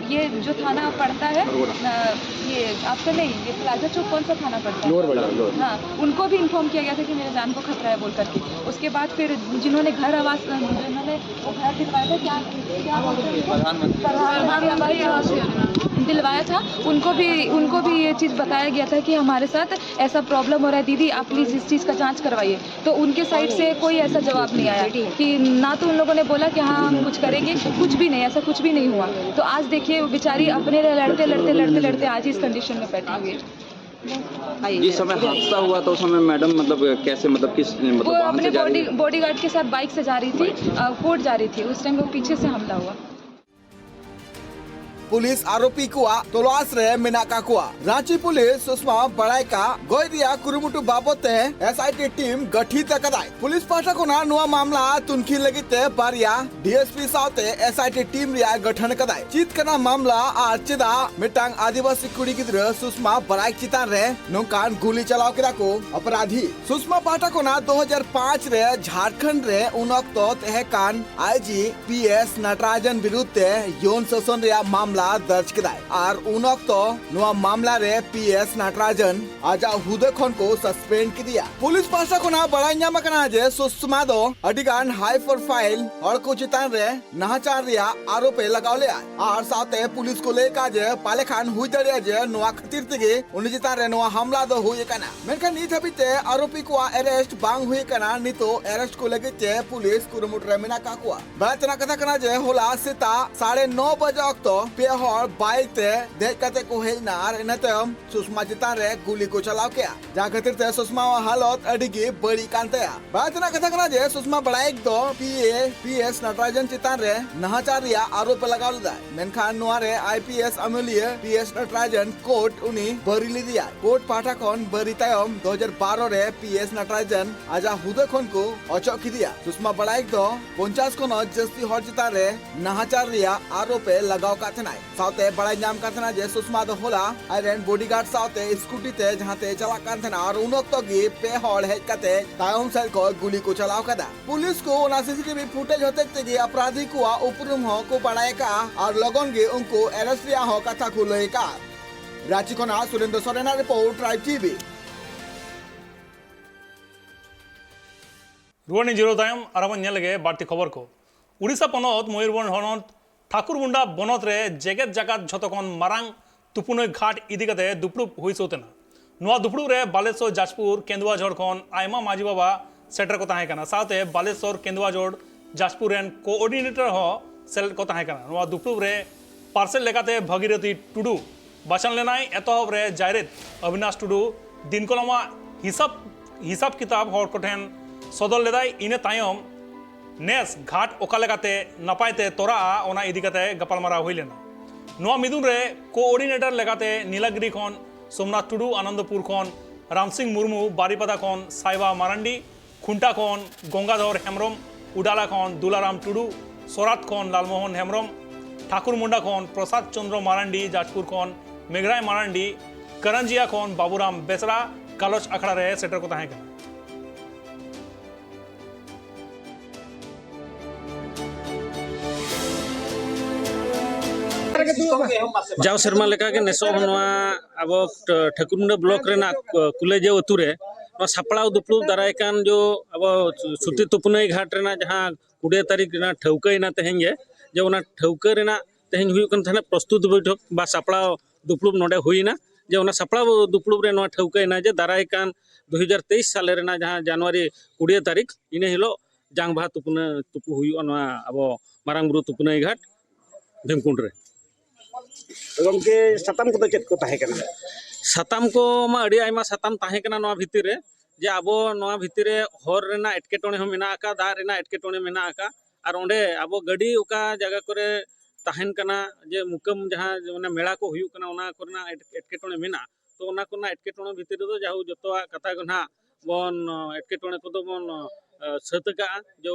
ये जो थाना पड़ता है अ, ये आपका नहीं, ये प्लाजा चौक कौन सा थाना पड़ता है? लोअर बाजार, लोअर। हाँ, उनको भी इन्फॉर्म किया गया था कि मेरे जान को खतरा है बोल करके। उसके बाद फिर जिन्होंने घर आवास, जिन्होंने वो घर दिलवाया था, क्या क्या बोलते हैं उनको? प्रधानमंत्री आवास योजना दिलवाया था, उनको भी उनको भी ये चीज़ बताया गया था कि हमारे साथ ऐसा प्रॉब्लम हो रहा है दीदी, आप प्लीज़ इस चीज़ का जांच करवाइए। तो उनके साइड से कोई ऐसा जवाब नहीं आया कि ना तो उन लोगों ने बोला कि हाँ हम कुछ करेंगे, कुछ भी नहीं, ऐसा कुछ भी नहीं हुआ। तो आज देखिए बेचारी अपने लिए लड़ते लड़ते लड़ते लड़ते आज ही इस कंडीशन में बैठी हुई है। जिस समय हादसा हुआ तो उस समय मैडम मतलब कैसे, मतलब किस, मतलब वो वाहन अपने से जा रही बॉडी बॉडीगार्ड के साथ बाइक से जा रही थी। कोर्ट जा रही थी। उस टाइम वो पीछे से हमला हुआ। पुलिस आरोपी ᱠᱚᱣᱟᱜ ᱛᱚᱞᱟᱥ ᱨᱮ ᱢᱮᱱᱟᱜ ᱠᱟᱜ ᱠᱚᱣᱟ᱾ ᱨᱟᱸᱪᱤ ᱯᱩᱞᱤᱥ ᱥᱩᱥᱢᱟ ᱵᱟᱲᱟᱭᱠᱟ ᱜᱚᱡ ᱨᱮᱭᱟᱜ ᱠᱩᱨᱩᱢᱩᱴᱩ ᱵᱟᱵᱚᱛ ᱛᱮ ᱮᱥ ᱟᱭ ᱴᱤ ᱴᱤᱢ ᱜᱚᱴᱷᱤᱛ ᱟᱠᱟᱫᱟᱭ᱾ ᱯᱩᱞᱤᱥ ᱯᱟᱦᱴᱟ ᱠᱷᱚᱱᱟᱜ ᱱᱚᱣᱟ ᱢᱟᱢᱞᱟ ᱛᱩᱱᱠᱷᱤ ᱞᱟᱹᱜᱤᱫ ᱛᱮ ᱵᱟᱨᱭᱟ ᱰᱤ ᱮᱥ ᱯᱤ ᱥᱟᱶᱛᱮ ᱮᱥ ᱟᱭ ᱴᱤ ᱴᱤᱢ ᱨᱮᱭᱟᱜ ᱜᱚᱴᱷᱚᱱ ᱟᱠᱟᱫᱟᱭ᱾ ᱪᱮᱫ ᱠᱟᱱᱟ ᱢᱟᱢᱞᱟ ᱟᱨ ᱪᱮᱫᱟᱜ ᱢᱤᱫᱴᱟᱝ ᱟᱹᱫᱤᱵᱟᱹᱥᱤ ᱠᱩᱲᱤ ᱜᱤᱫᱽᱨᱟᱹ ᱥᱩᱥᱢᱟ ᱵᱟᱲᱟᱭ ᱪᱮᱛᱟᱱ ᱨᱮ ᱱᱚᱝᱠᱟᱱ ᱜᱩᱞᱤ ᱪᱟᱞᱟᱣ ᱠᱮᱫᱟ ᱠᱚ ᱚᱯᱨᱟᱫᱷᱤ? ᱥᱩᱥᱢᱟ ᱯᱟᱦᱴᱟ ᱠᱷᱚᱱᱟᱜ ᱫᱩ ᱦᱟᱡᱟᱨ ᱯᱟᱸᱪ ᱨᱮ ᱡᱷᱟᱲᱠᱷᱚᱸᱰ ᱨᱮ ᱩᱱ ᱚᱠᱛᱚ ᱛᱟᱦᱮᱸ ᱠᱟᱱ ᱟᱭ ᱡᱤ ᱯᱤ ᱮᱥ ᱱᱟᱴᱨᱟᱡᱚᱱ ᱵᱤᱨᱩᱫᱷ ᱛᱮ ᱭᱚᱱ ᱥᱟᱥᱚᱱ ᱨᱮᱭᱟᱜ ᱢᱟᱢᱞᱟ ᱫᱚᱨᱡᱽ ᱠᱮᱫᱟᱭ ᱟᱨ ᱩᱱ ᱚᱠᱛᱚ ᱱᱚᱣᱟ ᱢᱟᱢᱞᱟ ᱨᱮ ᱯᱤ ᱮᱥ ᱱᱟᱴᱨᱟᱡᱚᱱ ᱟᱡᱟᱜ ᱦᱩᱫᱟᱹ ᱠᱷᱚᱱ ᱠᱚ ᱥᱟᱥᱯᱮᱱᱰ ᱠᱮᱫᱮᱭᱟ᱾ ᱯᱩᱞᱤᱥ ᱯᱟᱦᱴᱟ ᱠᱷᱚᱱᱟᱜ ᱵᱟᱲᱟᱭ ᱧᱟᱢ ᱟᱠᱟᱱᱟ ᱡᱮ ᱥᱩᱥᱢᱟ ᱫᱚ ᱟᱹᱰᱤ ᱜᱟᱱ ᱦᱟᱭ ᱯᱨᱚᱯᱷᱟᱭᱤᱞ ᱦᱚᱲ ᱠᱚ ᱪᱮᱛᱟᱱ ᱨᱮ ᱱᱟᱦᱟᱪᱟᱨ ᱨᱮᱭᱟᱜ ᱟᱨᱳᱯ ᱮ ᱞᱟᱜᱟᱣ ᱞᱮᱫᱼᱟ ᱟᱨ ᱥᱟᱶᱛᱮ ᱯᱩᱞᱤᱥ ᱠᱚ ᱞᱟᱹᱭ ᱠᱟᱜ ᱡᱮ ᱯᱟᱞᱮ ᱠᱷᱟᱱ ᱦᱩᱭ ᱫᱟᱲᱮᱭᱟᱜᱼᱟ ᱡᱮ ᱱᱚᱣᱟ ᱠᱷᱟᱹᱛᱤᱨ ᱛᱮᱜᱮ ᱩᱱᱤ ᱪᱮᱛᱟᱱ ᱨᱮ ᱱᱚᱣᱟ ᱦᱟᱢᱞᱟ ᱫᱚ ᱦᱩᱭ ᱟᱠᱟᱱᱟ᱾ ᱢᱮᱱᱠᱷᱟᱱ ᱱᱤᱛ ᱦᱟᱹᱵᱤᱡ ᱛᱮ ᱟᱨᱳᱯᱤ ᱠᱚᱣᱟᱜ ᱮᱨᱮᱥᱴ ᱵᱟᱝ ᱦᱩᱭ ᱟᱠᱟᱱᱟ᱾ ᱱᱤᱛᱚᱜ ᱮᱨᱮᱥᱴ ᱠᱚ ᱞᱟᱹᱜᱤᱫ ᱛᱮ ᱯᱩᱞᱤᱥ ᱠᱩᱨᱩᱢᱩᱴᱩ ᱨᱮ ᱢᱮᱱᱟᱜ ᱠᱟᱜ ᱠᱚᱣᱟ᱾ ᱵᱟᱲᱟᱭ ᱛᱮᱱᱟᱜ ᱠᱟᱛᱷᱟ ᱠᱟᱱᱟ ᱡᱮ ᱦᱚᱞᱟ ᱥᱮᱛᱟᱜ ᱥᱟᱲᱮ ᱱᱚ ᱵᱟᱡᱮ ᱚᱠᱛᱚ ᱯᱮ ᱦᱚᱲ ᱵᱟᱭᱤᱠ ᱛᱮ ᱫᱮᱡ ᱠᱟᱛᱮ ᱠᱚ ᱦᱮᱡ ᱮᱱᱟ ᱟᱨ ᱤᱱᱟᱹ ᱛᱟᱭᱚᱢ ᱥᱩᱥᱢᱟ ᱪᱮᱛᱟᱱ ᱨᱮ ᱜᱩᱞᱤ ᱠᱚ ᱪᱟᱞᱟᱣ ᱠᱮᱜᱼᱟ, ᱡᱟᱦᱟᱸ ᱠᱷᱟᱹᱛᱤᱨ ᱛᱮ ᱥᱩᱥᱢᱟᱣᱟᱜ ᱦᱟᱞᱚᱛ ᱟᱹᱰᱤ ᱜᱮ ᱵᱟᱹᱲᱤᱡ ᱠᱟᱱ ᱛᱟᱭᱟ᱾ ᱵᱟᱲᱟᱭ ᱛᱮᱱᱟᱜ ᱠᱟᱛᱷᱟ ᱠᱟᱱᱟ ᱡᱮ ᱥᱩᱥᱢᱟ ᱵᱟᱲᱟᱭᱤᱠ ᱫᱚ ᱯᱤ ᱮ ᱯᱤ ᱮᱥ ᱱᱟᱴᱨᱟᱡᱚᱱ ᱪᱮᱛᱟᱱ ᱨᱮ ᱱᱟᱦᱟᱪᱟᱨ ᱨᱮᱭᱟᱜ ᱟᱨᱳᱯ ᱮ ᱞᱟᱜᱟᱣ ᱞᱮᱫᱟ, ᱢᱮᱱᱠᱷᱟᱱ ᱱᱚᱣᱟ ᱨᱮ ᱟᱭ ᱯᱤ ᱮᱥ ᱟᱹᱢᱟᱹᱞᱤᱭᱟᱹ ᱯᱤ ᱮᱥ ᱱᱟᱴᱨᱟᱡᱚᱱ ᱠᱳᱨᱴ ᱩᱱᱤ ᱵᱟᱹᱨᱤ ᱞᱮᱫᱮᱭᱟ᱾ ᱠᱳᱨᱴ ᱯᱟᱦᱴᱟ ᱠᱷᱚᱱ ᱵᱟᱹᱨᱤ ᱛᱟᱭᱚᱢ ᱫᱩ ᱦᱟᱡᱟᱨ ᱵᱟᱨᱚ ᱨᱮ ᱯᱤ ᱮᱥ ᱱᱟᱴᱨᱟᱡᱚᱱ ᱟᱡᱟᱜ ᱦᱩᱫᱟᱹ ᱠᱷᱚᱱ ᱠᱚ ᱚᱪᱚᱜ ᱠᱮᱫᱮᱭᱟ᱾ ᱥᱩᱥᱢᱟ ᱵᱟᱲᱟᱭᱤᱠ ᱫᱚ ᱯᱚᱧᱪᱟᱥ ᱠᱷᱚᱱ ᱦᱚᱸ ᱡᱟᱹᱥᱛᱤ ᱦᱚᱲ ᱪᱮᱛᱟᱱ ᱨᱮ ᱱᱟᱦᱟᱪᱟᱨ ᱨᱮᱭᱟᱜ ᱟᱨᱳᱯ ᱮ ᱞᱟᱜᱟᱣ ᱟᱠᱟᱫ ᱛᱟᱦᱮᱱᱟᱭ᱾ ᱥᱟᱶᱛᱮ ᱵᱟᱲᱟᱭ ᱧᱟᱢ ᱠᱟᱱ ᱛᱟᱦᱮᱱᱟ ᱡᱮ ᱥᱩᱥᱢᱟ ᱫᱚ ᱦᱚᱞᱟ ᱟᱡᱨᱮᱱ ᱵᱚᱰᱤᱜᱟᱨᱰ ᱥᱟᱶᱛᱮ ᱥᱠᱩᱴᱤ ᱛᱮ ᱡᱟᱦᱟᱸ ᱛᱮᱭ ᱪᱟᱞᱟᱜ ᱠᱟᱱ ᱛᱟᱦᱮᱱᱟ ᱟᱨ ᱩᱱ ᱚᱠᱛᱚ ᱜᱮ ᱯᱮ ᱦᱚᱲ ᱦᱮᱡ ᱠᱟᱛᱮ ᱛᱟᱭᱚᱢ ᱥᱮᱫ ᱠᱷᱚᱱ ᱜᱩᱞᱤ ᱠᱚ ᱪᱟᱞᱟᱣ ᱠᱟᱫᱟ᱾ ᱯᱩᱞᱤᱥ ᱠᱚ ᱚᱱᱟ ᱥᱤ ᱥᱤ ᱴᱤ ᱵᱷᱤ ᱯᱷᱩᱴᱮᱡᱽ ᱦᱚᱛᱮᱡ ᱛᱮᱜᱮ ᱚᱯᱨᱟᱫᱷᱤ ᱠᱚᱣᱟᱜ ᱩᱯᱨᱩᱢ ᱦᱚᱸ ᱠᱚ ᱵᱟᱲᱟᱭ ᱟᱠᱟᱫᱼᱟ ᱟᱨ ᱞᱚᱜᱚᱱ ᱜᱮ ᱩᱱᱠᱩ ᱮᱨᱮᱥᱴ ᱨᱮᱭᱟᱜ ᱦᱚᱸ ᱠᱟᱛᱷᱟ ᱠᱚ ᱞᱟᱹᱭ ᱟᱠᱟᱫᱼᱟ᱾ ᱨᱟᱸᱪᱤ ᱠᱷᱚᱱᱟᱜ ᱥᱩᱨᱮᱱᱫᱨᱚ ᱥᱚᱨᱮᱱᱟᱜ ᱨᱤᱯᱳᱨᱴ, ᱴᱨᱟᱭᱤᱵᱽ ᱴᱤ ᱵᱷᱤ᱾ ᱨᱩᱣᱟᱹᱲ ᱞᱤᱧ ᱡᱤᱨᱟᱹᱣ ᱛᱟᱭᱚᱢ ᱟᱨᱦᱚᱸ ᱵᱚᱱ ᱧᱮᱞ ᱞᱮᱜᱮ ᱵᱟᱹᱲᱛᱤ ᱠᱷᱚᱵᱚᱨ ᱠᱚ᱾ ᱩᱲᱤᱥᱥᱟ ᱯᱚᱱᱚᱛ ᱢᱚᱭᱩᱨᱵᱷᱚᱸᱡᱽ ᱦᱚᱱᱚᱛ ᱴᱷᱟᱠᱩᱨᱢᱩᱱᱰᱟ ᱵᱚᱱᱚᱛ ᱨᱮ ᱡᱮᱜᱮᱛ ᱡᱟᱠᱟᱛ ᱡᱷᱚᱛᱚ ᱠᱷᱚᱱ ᱢᱟᱨᱟᱝ ᱛᱩᱯᱩᱱᱟᱹᱭ ᱜᱷᱟᱴ ᱤᱫᱤ ᱠᱟᱛᱮ ᱫᱩᱯᱲᱩᱵ ᱦᱩᱭ ᱥᱟᱹᱛ ᱮᱱᱟ᱾ ᱱᱚᱣᱟ ᱫᱩᱯᱲᱩᱵ ᱨᱮ ᱵᱟᱞᱮᱥᱚᱨ, ᱡᱟᱡᱽᱯᱩᱨ, ᱠᱮᱸᱫᱩᱣᱟᱡᱷᱚᱲ ᱠᱷᱚᱱ ᱟᱭᱢᱟ ᱢᱟᱹᱡᱷᱤ ᱵᱟᱵᱟ ᱥᱮᱴᱮᱨ ᱠᱚ ᱛᱟᱦᱮᱸ ᱠᱟᱱᱟ᱾ ᱥᱟᱶᱛᱮ ᱵᱟᱞᱮᱥᱚᱨ, ᱠᱮᱸᱫᱩᱣᱟᱡᱷᱚᱲ, ᱡᱟᱡᱽᱯᱩᱨ ᱨᱮᱱ ᱠᱳᱚᱨᱰᱤᱱᱮᱴᱚᱨ ᱦᱚᱸ ᱥᱮᱞᱮᱫ ᱠᱚ ᱛᱟᱦᱮᱸ ᱠᱟᱱᱟ᱾ ᱱᱚᱣᱟ ᱫᱩᱯᱲᱩᱵ ᱨᱮ ᱯᱟᱨᱥᱮᱛ ᱞᱮᱠᱟᱛᱮ ᱵᱷᱟᱜᱤᱨᱚᱛᱷᱤ ᱴᱩᱰᱩ, ᱵᱟᱪᱷᱟᱱ ᱞᱮᱱᱟᱭ᱾ ᱮᱛᱚᱦᱚᱵ ᱨᱮ ᱡᱟᱭᱨᱮᱛ ᱚᱵᱤᱱᱟᱥ ᱴᱩᱰᱩ ᱫᱤᱱᱠᱚᱞᱚᱢᱟᱜ ᱦᱤᱥᱟᱹᱵ ᱦᱤᱥᱟᱹᱵ ᱠᱤᱛᱟᱹᱵ ᱦᱚᱲ ᱠᱚᱴᱷᱮᱱ ᱥᱚᱫᱚᱨ ᱞᱮᱫᱟᱭ᱾ ᱤᱱᱟᱹ ᱛᱟᱭᱚᱢ ᱱᱮᱥ ᱜᱷᱟᱴ ᱚᱠᱟ ᱞᱮᱠᱟᱛᱮ ᱱᱟᱯᱟᱭ ᱛᱮ ᱛᱚᱨᱟᱜᱼᱟ, ᱚᱱᱟ ᱤᱫᱤ ᱠᱟᱛᱮ ᱜᱟᱯᱟᱞᱢᱟᱨᱟᱣ ᱦᱩᱭ ᱞᱮᱱᱟ᱾ ᱱᱚᱣᱟ ᱢᱤᱫᱩᱱ ᱨᱮ ᱠᱳᱚᱨᱰᱤᱱᱮᱴᱚᱨ ᱞᱮᱠᱟᱛᱮ ᱱᱤᱞᱟᱜᱤᱨᱤ ᱠᱷᱚᱱ ᱥᱳᱢᱱᱟᱛᱷ ᱴᱩᱰᱩ, ᱟᱱᱚᱱᱫᱚᱯᱩᱨ ᱠᱷᱚᱱ ᱨᱟᱢᱥᱤᱝ ᱢᱩᱨᱢᱩ, ᱵᱟᱨᱤᱯᱟᱫᱟ ᱠᱷᱚᱱ ᱥᱟᱭᱵᱟ ᱢᱟᱨᱟᱱᱰᱤ, ᱠᱷᱩᱱᱴᱟ ᱠᱷᱚᱱ ᱜᱚᱝᱜᱟᱫᱷᱚᱨ ᱦᱮᱢᱵᱨᱚᱢ, ᱩᱰᱟᱞᱟ ᱠᱷᱚᱱ ᱫᱩᱞᱟᱨᱟᱢ ᱴᱩᱰᱩ, ᱥᱚᱨᱟᱛ ᱠᱷᱚᱱ ᱞᱟᱞᱢᱳᱦᱚᱱ ᱦᱮᱢᱵᱨᱚᱢ, ᱴᱷᱟᱠᱩᱨᱢᱩᱱᱰᱟ ᱠᱷᱚᱱ ᱯᱨᱚᱥᱟᱫᱽ ᱪᱚᱸᱫᱽᱨᱚ ᱢᱟᱨᱟᱱᱰᱤ, ᱡᱟᱡᱽᱯᱩᱨ ᱠᱷᱚᱱ ᱢᱮᱜᱷᱨᱟᱭ ᱢᱟᱨᱟᱱᱰᱤ, ᱠᱟᱨᱟᱱᱡᱤᱭᱟ ᱠᱷᱚᱱ ᱵᱟᱵᱩᱨᱟᱢ ᱵᱮᱥᱨᱟ ᱜᱟᱞᱚᱪ ᱟᱠᱷᱲᱟ ᱨᱮ ᱥᱮᱴᱮᱨ ᱠᱚ ᱛᱟᱦᱮᱸ ᱠᱟᱱᱟ᱾ ᱡᱟᱣ ᱥᱮᱨᱢᱟ ᱞᱮᱠᱟᱜᱮ ᱱᱮᱥᱚᱜ ᱦᱚᱸ ᱱᱚᱣᱟ ᱟᱵᱚ ᱴᱷᱟᱹᱠᱩᱨᱢᱩᱸᱰᱟᱹ ᱵᱞᱚᱠ ᱨᱮᱱᱟᱜ ᱠᱩᱞᱟᱹᱭᱡᱟᱹᱣ ᱟᱹᱛᱩ ᱨᱮ ᱱᱚᱣᱟ ᱥᱟᱯᱲᱟᱣ ᱫᱩᱯᱲᱩᱵ ᱫᱟᱨᱟᱭ ᱠᱟᱱ ᱡᱚ ᱟᱵᱚ ᱥᱩᱛᱤ ᱛᱩᱯᱱᱟᱹᱭ ᱜᱷᱟᱴ ᱨᱮᱱᱟᱜ ᱡᱟᱦᱟᱸ ᱠᱩᱲᱤ ᱛᱟᱹᱨᱤᱠᱷ ᱨᱮᱱᱟᱜ ᱴᱷᱟᱹᱣᱠᱟᱹᱭᱮᱱᱟ ᱛᱮᱦᱮᱧ ᱜᱮ, ᱡᱮ ᱚᱱᱟ ᱴᱷᱟᱹᱣᱠᱟᱹ ᱨᱮᱱᱟᱜ ᱛᱮᱦᱮᱧ ᱦᱩᱭᱩᱜ ᱠᱟᱱ ᱛᱟᱦᱮᱱᱟ ᱯᱨᱚᱥᱛᱩᱛ ᱵᱳᱭᱴᱷᱚᱠ ᱵᱟ ᱥᱟᱯᱲᱟᱣ ᱫᱩᱯᱲᱩᱵ ᱱᱚᱰᱮ ᱦᱩᱭᱮᱱᱟ᱾ ᱡᱮ ᱚᱱᱟ ᱥᱟᱯᱲᱟᱣ ᱫᱩᱯᱲᱩᱵ ᱨᱮ ᱱᱚᱣᱟ ᱴᱷᱟᱹᱣᱠᱟᱹᱭᱮᱱᱟ ᱡᱮ ᱫᱟᱨᱟᱭ ᱠᱟᱱ ᱫᱩ ᱦᱟᱡᱟᱨ ᱛᱮᱭᱤᱥ ᱥᱟᱞᱮ ᱨᱮᱱᱟᱜ ᱡᱟᱦᱟᱸ ᱡᱟᱱᱩᱣᱟᱨᱤ ᱠᱩᱲᱤ ᱛᱟᱹᱨᱤᱠᱷ, ᱤᱱᱟᱹ ᱦᱤᱞᱳᱜ ᱡᱟᱝ ᱵᱟᱦᱟ ᱛᱩᱯᱩᱱᱟᱹ ᱛᱩᱯᱩ ᱦᱩᱭᱩᱜᱼᱟ ᱱᱚᱣᱟ ᱟᱵᱚ ᱢᱟᱨᱟᱝ ᱵᱩᱨᱩ ᱛᱩᱯᱩᱱᱟᱹᱭ ᱜᱷᱟᱴ ᱵᱷᱤᱢᱠᱩᱸᱰ ᱨᱮ᱾ ᱜᱚᱢᱠᱮ, ᱥᱟᱛᱟᱢ ᱠᱚᱫᱚ ᱪᱮᱫ ᱠᱚ ᱛᱟᱦᱮᱸ ᱠᱟᱱᱟ? ᱥᱟᱛᱟᱢ ᱠᱚ ᱢᱟ ᱟᱹᱰᱤ ᱟᱭᱢᱟ ᱥᱟᱛᱟᱢ ᱛᱟᱦᱮᱸ ᱠᱟᱱᱟ ᱱᱚᱣᱟ ᱵᱷᱤᱛᱤᱨ ᱨᱮ, ᱡᱮ ᱟᱵᱚ ᱱᱚᱣᱟ ᱵᱷᱤᱛᱤᱨ ᱨᱮ ᱦᱚᱨ ᱨᱮᱱᱟᱜ ᱮᱴᱠᱮᱴᱚᱬᱮ ᱦᱚᱸ ᱢᱮᱱᱟᱜ ᱟᱠᱟᱫ, ᱫᱟᱜ ᱨᱮᱱᱟᱜ ᱮᱴᱠᱮᱴᱚᱬᱮ ᱢᱮᱱᱟᱜ ᱟᱠᱟᱫ, ᱟᱨ ᱚᱸᱰᱮ ᱟᱵᱚ ᱜᱟᱹᱰᱤ ᱚᱠᱟ ᱡᱟᱭᱜᱟ ᱠᱚᱨᱮ ᱛᱟᱦᱮᱱ ᱠᱟᱱᱟ, ᱡᱮ ᱢᱩᱠᱟᱹᱢ ᱡᱟᱦᱟᱸ ᱚᱱᱟ ᱢᱮᱞᱟ ᱠᱚ ᱦᱩᱭᱩᱜ ᱠᱟᱱᱟ, ᱚᱱᱟ ᱠᱚᱨᱮᱱᱟᱜ ᱮᱴ-, ᱮᱴᱠᱮᱴᱚᱬᱮ ᱢᱮᱱᱟᱜᱼᱟ᱾ ᱛᱚ ᱚᱱᱟ ᱠᱚᱨᱮᱱᱟᱜ ᱮᱴᱠᱮᱴᱚᱬᱮ ᱵᱷᱤᱛᱤᱨ ᱨᱮᱫᱚ ᱡᱟᱦᱳᱠ ᱡᱚᱛᱚᱣᱟᱜ ᱠᱟᱛᱷᱟ ᱜᱮ ᱱᱟᱦᱟᱜ ᱵᱚᱱ, ᱮᱴᱠᱮᱴᱚᱬᱮ ᱠᱚᱫᱚ ᱵᱚᱱ, ᱮ, ᱥᱟᱹᱛ ᱟᱠᱟᱜᱼᱟ, ᱡᱮ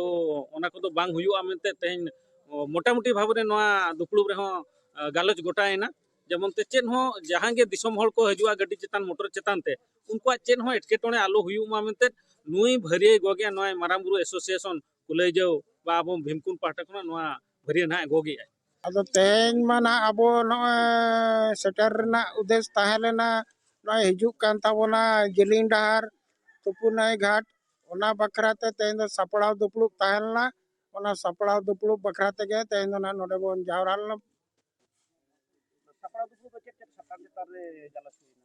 ᱚᱱᱟ ᱠᱚᱫᱚ ᱵᱟᱝ ᱦᱩᱭᱩᱜᱼᱟ ᱢᱮᱱᱛᱮ ᱛᱮᱦᱮᱧ, ᱚ, ᱢᱚᱴᱟᱢᱩᱴᱤ ᱵᱷᱟᱵᱽ ᱨᱮ ᱱᱚᱣᱟ ᱫᱩᱯᱲᱩᱵ ᱨᱮᱦᱚᱸ, ᱮ, ᱜᱟᱞᱚᱪ ᱜᱚᱴᱟᱭᱮᱱᱟ᱾ ᱡᱮᱢᱚᱱ ᱛᱮ ᱪᱮᱫ ᱦᱚᱸ ᱡᱟᱦᱟᱸ ᱜᱮ ᱫᱤᱥᱚᱢ ᱦᱚᱲ ᱠᱚ ᱦᱤᱡᱩᱜᱼᱟ ᱜᱟᱹᱰᱤ ᱪᱮᱛᱟᱱ, ᱢᱚᱴᱚᱨ ᱪᱮᱛᱟᱱ ᱛᱮ, ᱩᱱᱠᱩᱣᱟᱜ ᱪᱮᱫ ᱦᱚᱸ ᱮᱴᱠᱮᱴᱚᱬᱮ ᱟᱞᱚ ᱦᱩᱭᱩᱜ ᱢᱟ ᱢᱮᱱᱛᱮ ᱱᱩᱭ ᱵᱷᱟᱹᱨᱤᱭᱟᱹᱭ ᱜᱚᱜᱮᱜᱼᱟ, ᱱᱚᱣᱟ ᱢᱟᱨᱟᱝ ᱵᱩᱨᱩ ᱮᱥᱳᱥᱤᱭᱮᱥᱚᱱ ᱠᱩᱞᱟᱹᱭᱡᱟᱹᱣ ᱵᱟ ᱟᱵᱚ ᱵᱷᱤᱢᱠᱩᱱ ᱯᱟᱦᱴᱟ ᱠᱷᱚᱱᱟᱜ ᱱᱚᱣᱟ ᱵᱷᱟᱹᱨᱤᱭᱟᱹ ᱱᱟᱦᱟᱜ ᱮ ᱜᱚᱜᱮᱜᱼᱟᱭ᱾ ᱟᱫᱚ ᱛᱮᱦᱮᱧ ᱢᱟ ᱱᱟᱦᱟᱜ ᱟᱵᱚ ᱱᱚᱜᱼᱚᱭ ᱥᱮᱴᱮᱨ ᱨᱮᱱᱟᱜ ᱩᱫᱽᱫᱮᱥ ᱛᱟᱦᱮᱸ ᱞᱮᱱᱟ, ᱱᱚᱜᱼᱚᱭ ᱦᱤᱡᱩᱜ ᱠᱟᱱ ᱛᱟᱵᱚᱱᱟ ᱡᱮᱞᱮᱧ ᱰᱟᱦᱟᱨ ᱛᱩᱯᱩᱱᱟᱹᱭ ᱜᱷᱟᱴ, ᱚᱱᱟ ᱵᱟᱠᱷᱨᱟ ᱛᱮ ᱛᱮᱦᱮᱧ ᱫᱚ ᱥᱟᱯᱲᱟᱣ ᱫᱩᱯᱲᱩᱵ ᱛᱟᱦᱮᱸ ᱞᱮᱱᱟ᱾ ᱚᱱᱟ ᱥᱟᱯᱲᱟᱣ ᱫᱩᱯᱲᱩᱵ ᱵᱟᱠᱷᱨᱟ ᱛᱮᱜᱮ ᱛᱮᱦᱮᱧ ᱫᱚ ᱱᱟᱦᱟᱜ ᱱᱚᱰᱮ ᱵᱚᱱ ᱡᱟᱣᱨᱟ ᱞᱮᱱᱟ᱾ ᱥᱟᱯᱲᱟᱣ ᱫᱩᱯᱲᱩᱵ ᱫᱚ ᱪᱮᱫ ᱪᱮᱫ ᱥᱟᱛᱟᱢ ᱪᱮᱛᱟᱱ ᱨᱮ ᱜᱟᱞᱚᱪ ᱦᱩᱭᱱᱟ?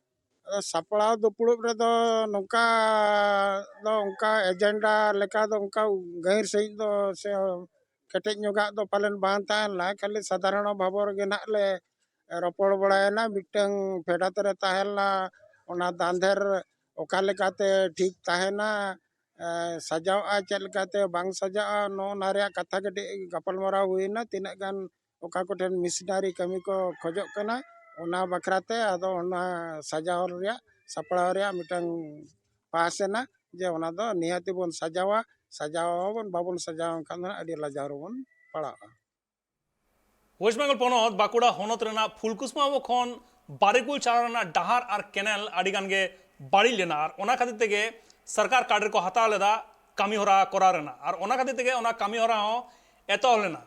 ᱟᱫᱚ ᱥᱟᱯᱲᱟᱣ ᱫᱩᱯᱲᱩᱵ ᱨᱮᱫᱚ ᱱᱚᱝᱠᱟ ᱫᱚ, ᱚᱱᱠᱟ ᱮᱡᱮᱱᱰᱟ ᱞᱮᱠᱟ ᱫᱚ ᱚᱱᱠᱟ ᱜᱟᱹᱦᱤᱨ ᱥᱟᱺᱦᱤᱡ ᱫᱚ ᱥᱮ ᱠᱮᱴᱮᱡ ᱧᱚᱜᱟᱜ ᱫᱚ ᱯᱟᱞᱮᱱ ᱵᱟᱝ ᱛᱟᱦᱮᱸ ᱞᱮᱱᱟ, ᱠᱷᱟᱹᱞᱤ ᱥᱟᱫᱷᱟᱨᱚᱱ ᱵᱷᱟᱵᱚ ᱨᱮᱜᱮ ᱱᱟᱦᱟᱜ ᱞᱮ ᱨᱚᱯᱚᱲ ᱵᱟᱲᱟᱭᱮᱱᱟ, ᱢᱤᱫᱴᱟᱝ ᱯᱷᱮᱰᱟᱛ ᱨᱮ ᱛᱟᱦᱮᱸ ᱞᱮᱱᱟ, ᱚᱱᱟ ᱫᱟᱸᱫᱷᱮᱨ ᱚᱠᱟ ᱞᱮᱠᱟᱛᱮ ᱴᱷᱤᱠ ᱛᱟᱦᱮᱱᱟ, ᱮ, ᱥᱟᱡᱟᱣᱜᱼᱟ, ᱪᱮᱫ ᱞᱮᱠᱟᱛᱮ ᱵᱟᱝ ᱥᱟᱡᱟᱜᱼᱟ, ᱱᱚᱜᱼᱚ ᱱᱟ ᱨᱮᱭᱟᱜ ᱠᱟᱛᱷᱟ ᱠᱟᱹᱴᱤᱡ ᱜᱟᱯᱟᱞᱢᱟᱨᱟᱣ ᱦᱩᱭᱮᱱᱟ᱾ ᱛᱤᱱᱟᱹᱜ ᱜᱟᱱ ᱚᱠᱟ ᱠᱚᱴᱷᱮᱱ ᱢᱤᱥᱱᱟᱨᱤ ᱠᱟᱹᱢᱤ ᱠᱚ ᱠᱷᱚᱡᱚᱜ ᱠᱟᱱᱟ, ᱚᱱᱟ ᱵᱟᱠᱷᱨᱟ ᱛᱮ ᱟᱫᱚ ᱚᱱᱟ ᱥᱟᱡᱟᱣ ᱨᱮᱭᱟᱜ, ᱥᱟᱯᱲᱟᱣ ᱨᱮᱭᱟᱜ ᱢᱤᱫᱴᱟᱝ ᱯᱟᱥ ᱮᱱᱟ ᱡᱮ ᱚᱱᱟ ᱫᱚ ᱱᱤᱦᱟᱹᱛᱤ ᱵᱚᱱ ᱥᱟᱡᱟᱣᱟ, ᱥᱟᱡᱟᱣ ᱟᱵᱚᱱ, ᱵᱟᱵᱚᱱ ᱥᱟᱡᱟᱣ ᱮᱱᱠᱷᱟᱱ ᱫᱚ ᱟᱹᱰᱤ ᱞᱟᱡᱟᱣ ᱨᱮᱵᱚᱱ ᱯᱟᱲᱟᱜᱼᱟ᱾ ᱳᱭᱮᱥᱴ ᱵᱮᱝᱜᱚᱞ ᱯᱚᱱᱚᱛ ᱵᱟᱸᱠᱩᱲᱟ ᱦᱚᱱᱚᱛ ᱨᱮᱱᱟᱜ ᱯᱷᱩᱞᱠᱩᱥᱢᱟ ᱠᱷᱚᱱ ᱵᱟᱨᱤᱠᱩᱞ ᱪᱟᱞᱟᱣ ᱨᱮᱱᱟᱜ ᱰᱟᱦᱟᱨ ᱟᱨ ᱠᱮᱱᱮᱞ ᱟᱹᱰᱤ ᱜᱟᱱ ᱜᱮ ᱵᱟᱹᱲᱤᱡ ᱞᱮᱱᱟ ᱟᱨ ᱚᱱᱟ ᱠᱷᱟᱹᱛᱤᱨ ᱛᱮᱜᱮ ᱥᱚᱨᱠᱟᱨ ᱠᱟᱰᱮᱨ ᱠᱚ ᱦᱟᱛᱟᱣ ᱞᱮᱫᱟ ᱠᱟᱹᱢᱤ ᱦᱚᱨᱟ ᱠᱚᱨᱟᱣ ᱨᱮᱱᱟᱜ᱾ ᱟᱨ ᱚᱱᱟ ᱠᱷᱟᱹᱛᱤᱨ ᱛᱮᱜᱮ ᱚᱱᱟ ᱠᱟᱹᱢᱤ ᱦᱚᱨᱟ ᱦᱚᱸ ᱮᱛᱚᱦᱚᱵ ᱞᱮᱱᱟ᱾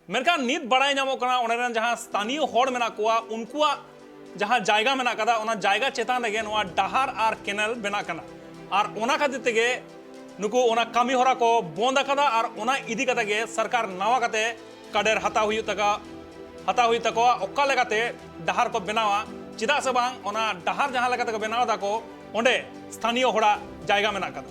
ᱢᱮᱱᱠᱷᱟᱱ ᱱᱤᱛ ᱵᱟᱲᱟᱭ ᱧᱟᱢᱚᱜ ᱠᱟᱱᱟ, ᱚᱸᱰᱮ ᱨᱮᱱ ᱡᱟᱦᱟᱸ ᱥᱛᱷᱟᱱᱤᱭᱚ ᱦᱚᱲ ᱢᱮᱱᱟᱜ ᱠᱚᱣᱟ, ᱩᱱᱠᱩᱣᱟᱜ ᱡᱟᱦᱟᱸ ᱡᱟᱭᱜᱟ ᱢᱮᱱᱟᱜ ᱠᱟᱫᱟ, ᱚᱱᱟ ᱡᱟᱭᱜᱟ ᱪᱮᱛᱟᱱ ᱨᱮᱜᱮ ᱱᱚᱣᱟ ᱰᱟᱦᱟᱨ ᱟᱨ ᱠᱮᱱᱮᱞ ᱵᱮᱱᱟᱜ ᱠᱟᱱᱟ᱾ ᱟᱨ ᱚᱱᱟ ᱠᱷᱟᱹᱛᱤᱨ ᱛᱮᱜᱮ ᱱᱩᱠᱩ ᱚᱱᱟ ᱠᱟᱹᱢᱤ ᱦᱚᱨᱟ ᱠᱚ ᱵᱚᱱᱫ ᱟᱠᱟᱫᱟ ᱟᱨ ᱚᱱᱟ ᱤᱫᱤ ᱠᱟᱛᱮ ᱜᱮ ᱥᱚᱨᱠᱟᱨ ᱱᱟᱣᱟ ᱠᱟᱛᱮ ᱠᱟᱰᱮᱨ ᱦᱟᱛᱟᱣ ᱦᱩᱭᱩᱜ ᱛᱟᱠᱚᱣᱟ, ᱦᱟᱛᱟᱣ ᱦᱩᱭᱩᱜ ᱛᱟᱠᱚᱣᱟ᱾ ᱚᱠᱟ ᱞᱮᱠᱟᱛᱮ ᱰᱟᱦᱟᱨ ᱠᱚ ᱵᱮᱱᱟᱣᱟ, ᱪᱮᱫᱟᱜ ᱥᱮ ᱵᱟᱝ ᱚᱱᱟ ᱰᱟᱦᱟᱨ ᱡᱟᱦᱟᱸ ᱞᱮᱠᱟ ᱛᱮᱠᱚ ᱵᱮᱱᱟᱣ ᱫᱟᱠᱚ, ᱚᱸᱰᱮ ᱥᱛᱷᱟᱱᱤᱭᱚ ᱦᱚᱲᱟᱜ ᱡᱟᱭᱜᱟ ᱢᱮᱱᱟᱜ ᱠᱟᱫᱟ᱾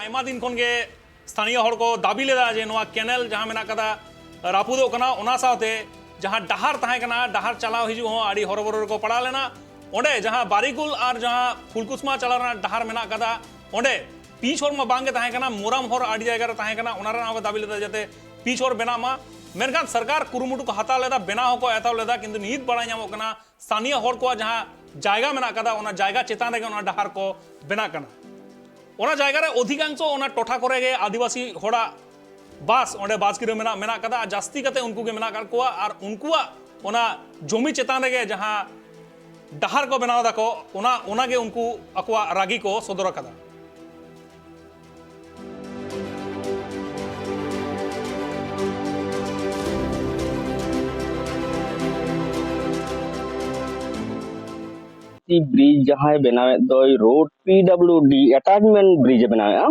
ᱟᱭᱢᱟ ᱫᱤᱱ ᱠᱷᱚᱱ ᱜᱮ ᱥᱛᱷᱟᱱᱤᱭᱚ ᱦᱚᱲ ᱠᱚ ᱫᱟᱹᱵᱤ ᱞᱮᱫᱟ ᱡᱮ ᱱᱚᱣᱟ ᱠᱮᱱᱮᱞ ᱡᱟᱦᱟᱸ ᱢᱮᱱᱟᱜ ᱠᱟᱫᱟ, ᱨᱟᱹᱯᱩᱫᱚᱜ ᱠᱟᱱᱟ, ᱚᱱᱟ ᱥᱟᱶᱛᱮ ᱡᱟᱦᱟᱸ ᱰᱟᱦᱟᱨ ᱛᱟᱦᱮᱸ ᱠᱟᱱᱟ, ᱰᱟᱦᱟᱨ ᱪᱟᱞᱟᱣ ᱦᱤᱡᱩᱜ ᱦᱚᱸ ᱟᱹᱰᱤ ᱦᱚᱨᱚᱵᱚᱨᱚ ᱨᱮᱠᱚ ᱯᱟᱲᱟᱣ ᱞᱮᱱᱟ᱾ ᱚᱸᱰᱮ ᱡᱟᱦᱟᱸ ᱵᱟᱨᱤᱠᱩᱞ ᱟᱨ ᱡᱟᱦᱟᱸ ᱯᱷᱩᱞᱠᱩᱥᱢᱟ ᱪᱟᱞᱟᱣ ᱨᱮᱱᱟᱜ ᱰᱟᱦᱟᱨ ᱢᱮᱱᱟᱜ ᱠᱟᱫᱟ, ᱚᱸᱰᱮ ᱯᱤᱪ ᱦᱚᱨ ᱢᱟ ᱵᱟᱝ ᱜᱮ ᱛᱟᱦᱮᱸ ᱠᱟᱱᱟ, ᱢᱩᱨᱟᱢ ᱦᱚᱨ ᱟᱹᱰᱤ ᱡᱟᱭᱜᱟ ᱨᱮ ᱛᱟᱦᱮᱸ ᱠᱟᱱᱟ, ᱚᱱᱟ ᱨᱮᱱᱟᱜ ᱦᱚᱸ ᱠᱚ ᱫᱟᱹᱵᱤ ᱞᱮᱫᱟ ᱡᱟᱛᱮ ᱯᱤᱪ ᱦᱚᱨ ᱵᱮᱱᱟᱜ ᱢᱟ᱾ ᱢᱮᱱᱠᱷᱟᱱ ᱥᱚᱨᱠᱟᱨ ᱠᱩᱨᱩᱢᱩᱴᱩ ᱠᱚ ᱦᱟᱛᱟᱣ ᱞᱮᱫᱟ, ᱵᱮᱱᱟᱣ ᱦᱚᱸᱠᱚ ᱮᱛᱚᱦᱚᱵ ᱞᱮᱫᱟ, ᱠᱤᱱᱛᱩ ᱱᱤᱛ ᱵᱟᱲᱟᱭ ᱧᱟᱢᱚᱜ ᱠᱟᱱᱟ ᱥᱛᱷᱟᱱᱤᱭᱚ ᱦᱚᱲ ᱠᱚᱣᱟᱜ ᱡᱟᱦᱟᱸ ᱡᱟᱭᱜᱟ ᱢᱮᱱᱟᱜ ᱠᱟᱫᱟ, ᱚᱱᱟ ᱡᱟᱭᱜᱟ ᱪᱮᱛᱟᱱ ᱨᱮᱜᱮ ᱚᱱᱟ ᱰᱟᱦᱟᱨ ᱠᱚ ᱵᱮᱱᱟᱜ ᱠᱟᱱᱟ᱾ ᱚᱱᱟ ᱡᱟᱭᱜᱟ ᱨᱮ ᱚᱫᱷᱤᱠᱟᱝᱥᱚ ᱚᱱᱟ ᱴᱚᱴᱷᱟ ᱠᱚᱨᱮ ᱜᱮ ᱟᱹᱫᱤᱵᱟᱹᱥᱤ ᱦᱚᱲᱟᱜ ᱵᱟᱥ, ᱚᱸᱰᱮ ᱵᱟᱥ ᱠᱤᱨᱟᱹ ᱢᱮᱱᱟᱜ, ᱢᱮᱱᱟᱜ ᱠᱟᱫᱟ᱾ ᱟᱨ ᱡᱟᱹᱥᱛᱤ ᱠᱟᱛᱮ ᱩᱱᱠᱩ ᱜᱮ ᱢᱮᱱᱟᱜ ᱠᱟᱫ ᱠᱚᱣᱟ᱾ ᱟᱨ ᱩᱱᱠᱩᱣᱟᱜ ᱚᱱᱟ ᱡᱚᱢᱤ ᱪᱮᱛᱟᱱ ᱨᱮᱜᱮ ᱡᱟᱦᱟᱸ ᱰᱟᱦᱟᱨ ᱠᱚ ᱵᱮᱱᱟᱣ ᱫᱟᱠᱚ, ᱚᱱᱟ, ᱚᱱᱟ ᱜᱮ ᱩᱱᱠᱩ ᱟᱠᱚᱣᱟᱜ ᱨᱟᱹᱜᱤ ᱠᱚ ᱥᱚᱫᱚᱨ ᱟᱠᱟᱫᱟ᱾ ᱵᱨᱤᱡᱽ ᱡᱟᱦᱟᱸᱭ ᱵᱮᱱᱟᱣᱮᱫ ᱫᱚᱭ ᱨᱳᱰ ᱯᱤ ᱰᱟᱵᱞᱤᱭᱩ ᱰᱤ ᱮᱴᱟᱪᱢᱮᱱᱴ ᱵᱨᱤᱡᱽ ᱮ ᱵᱮᱱᱟᱣᱮᱫᱼᱟ,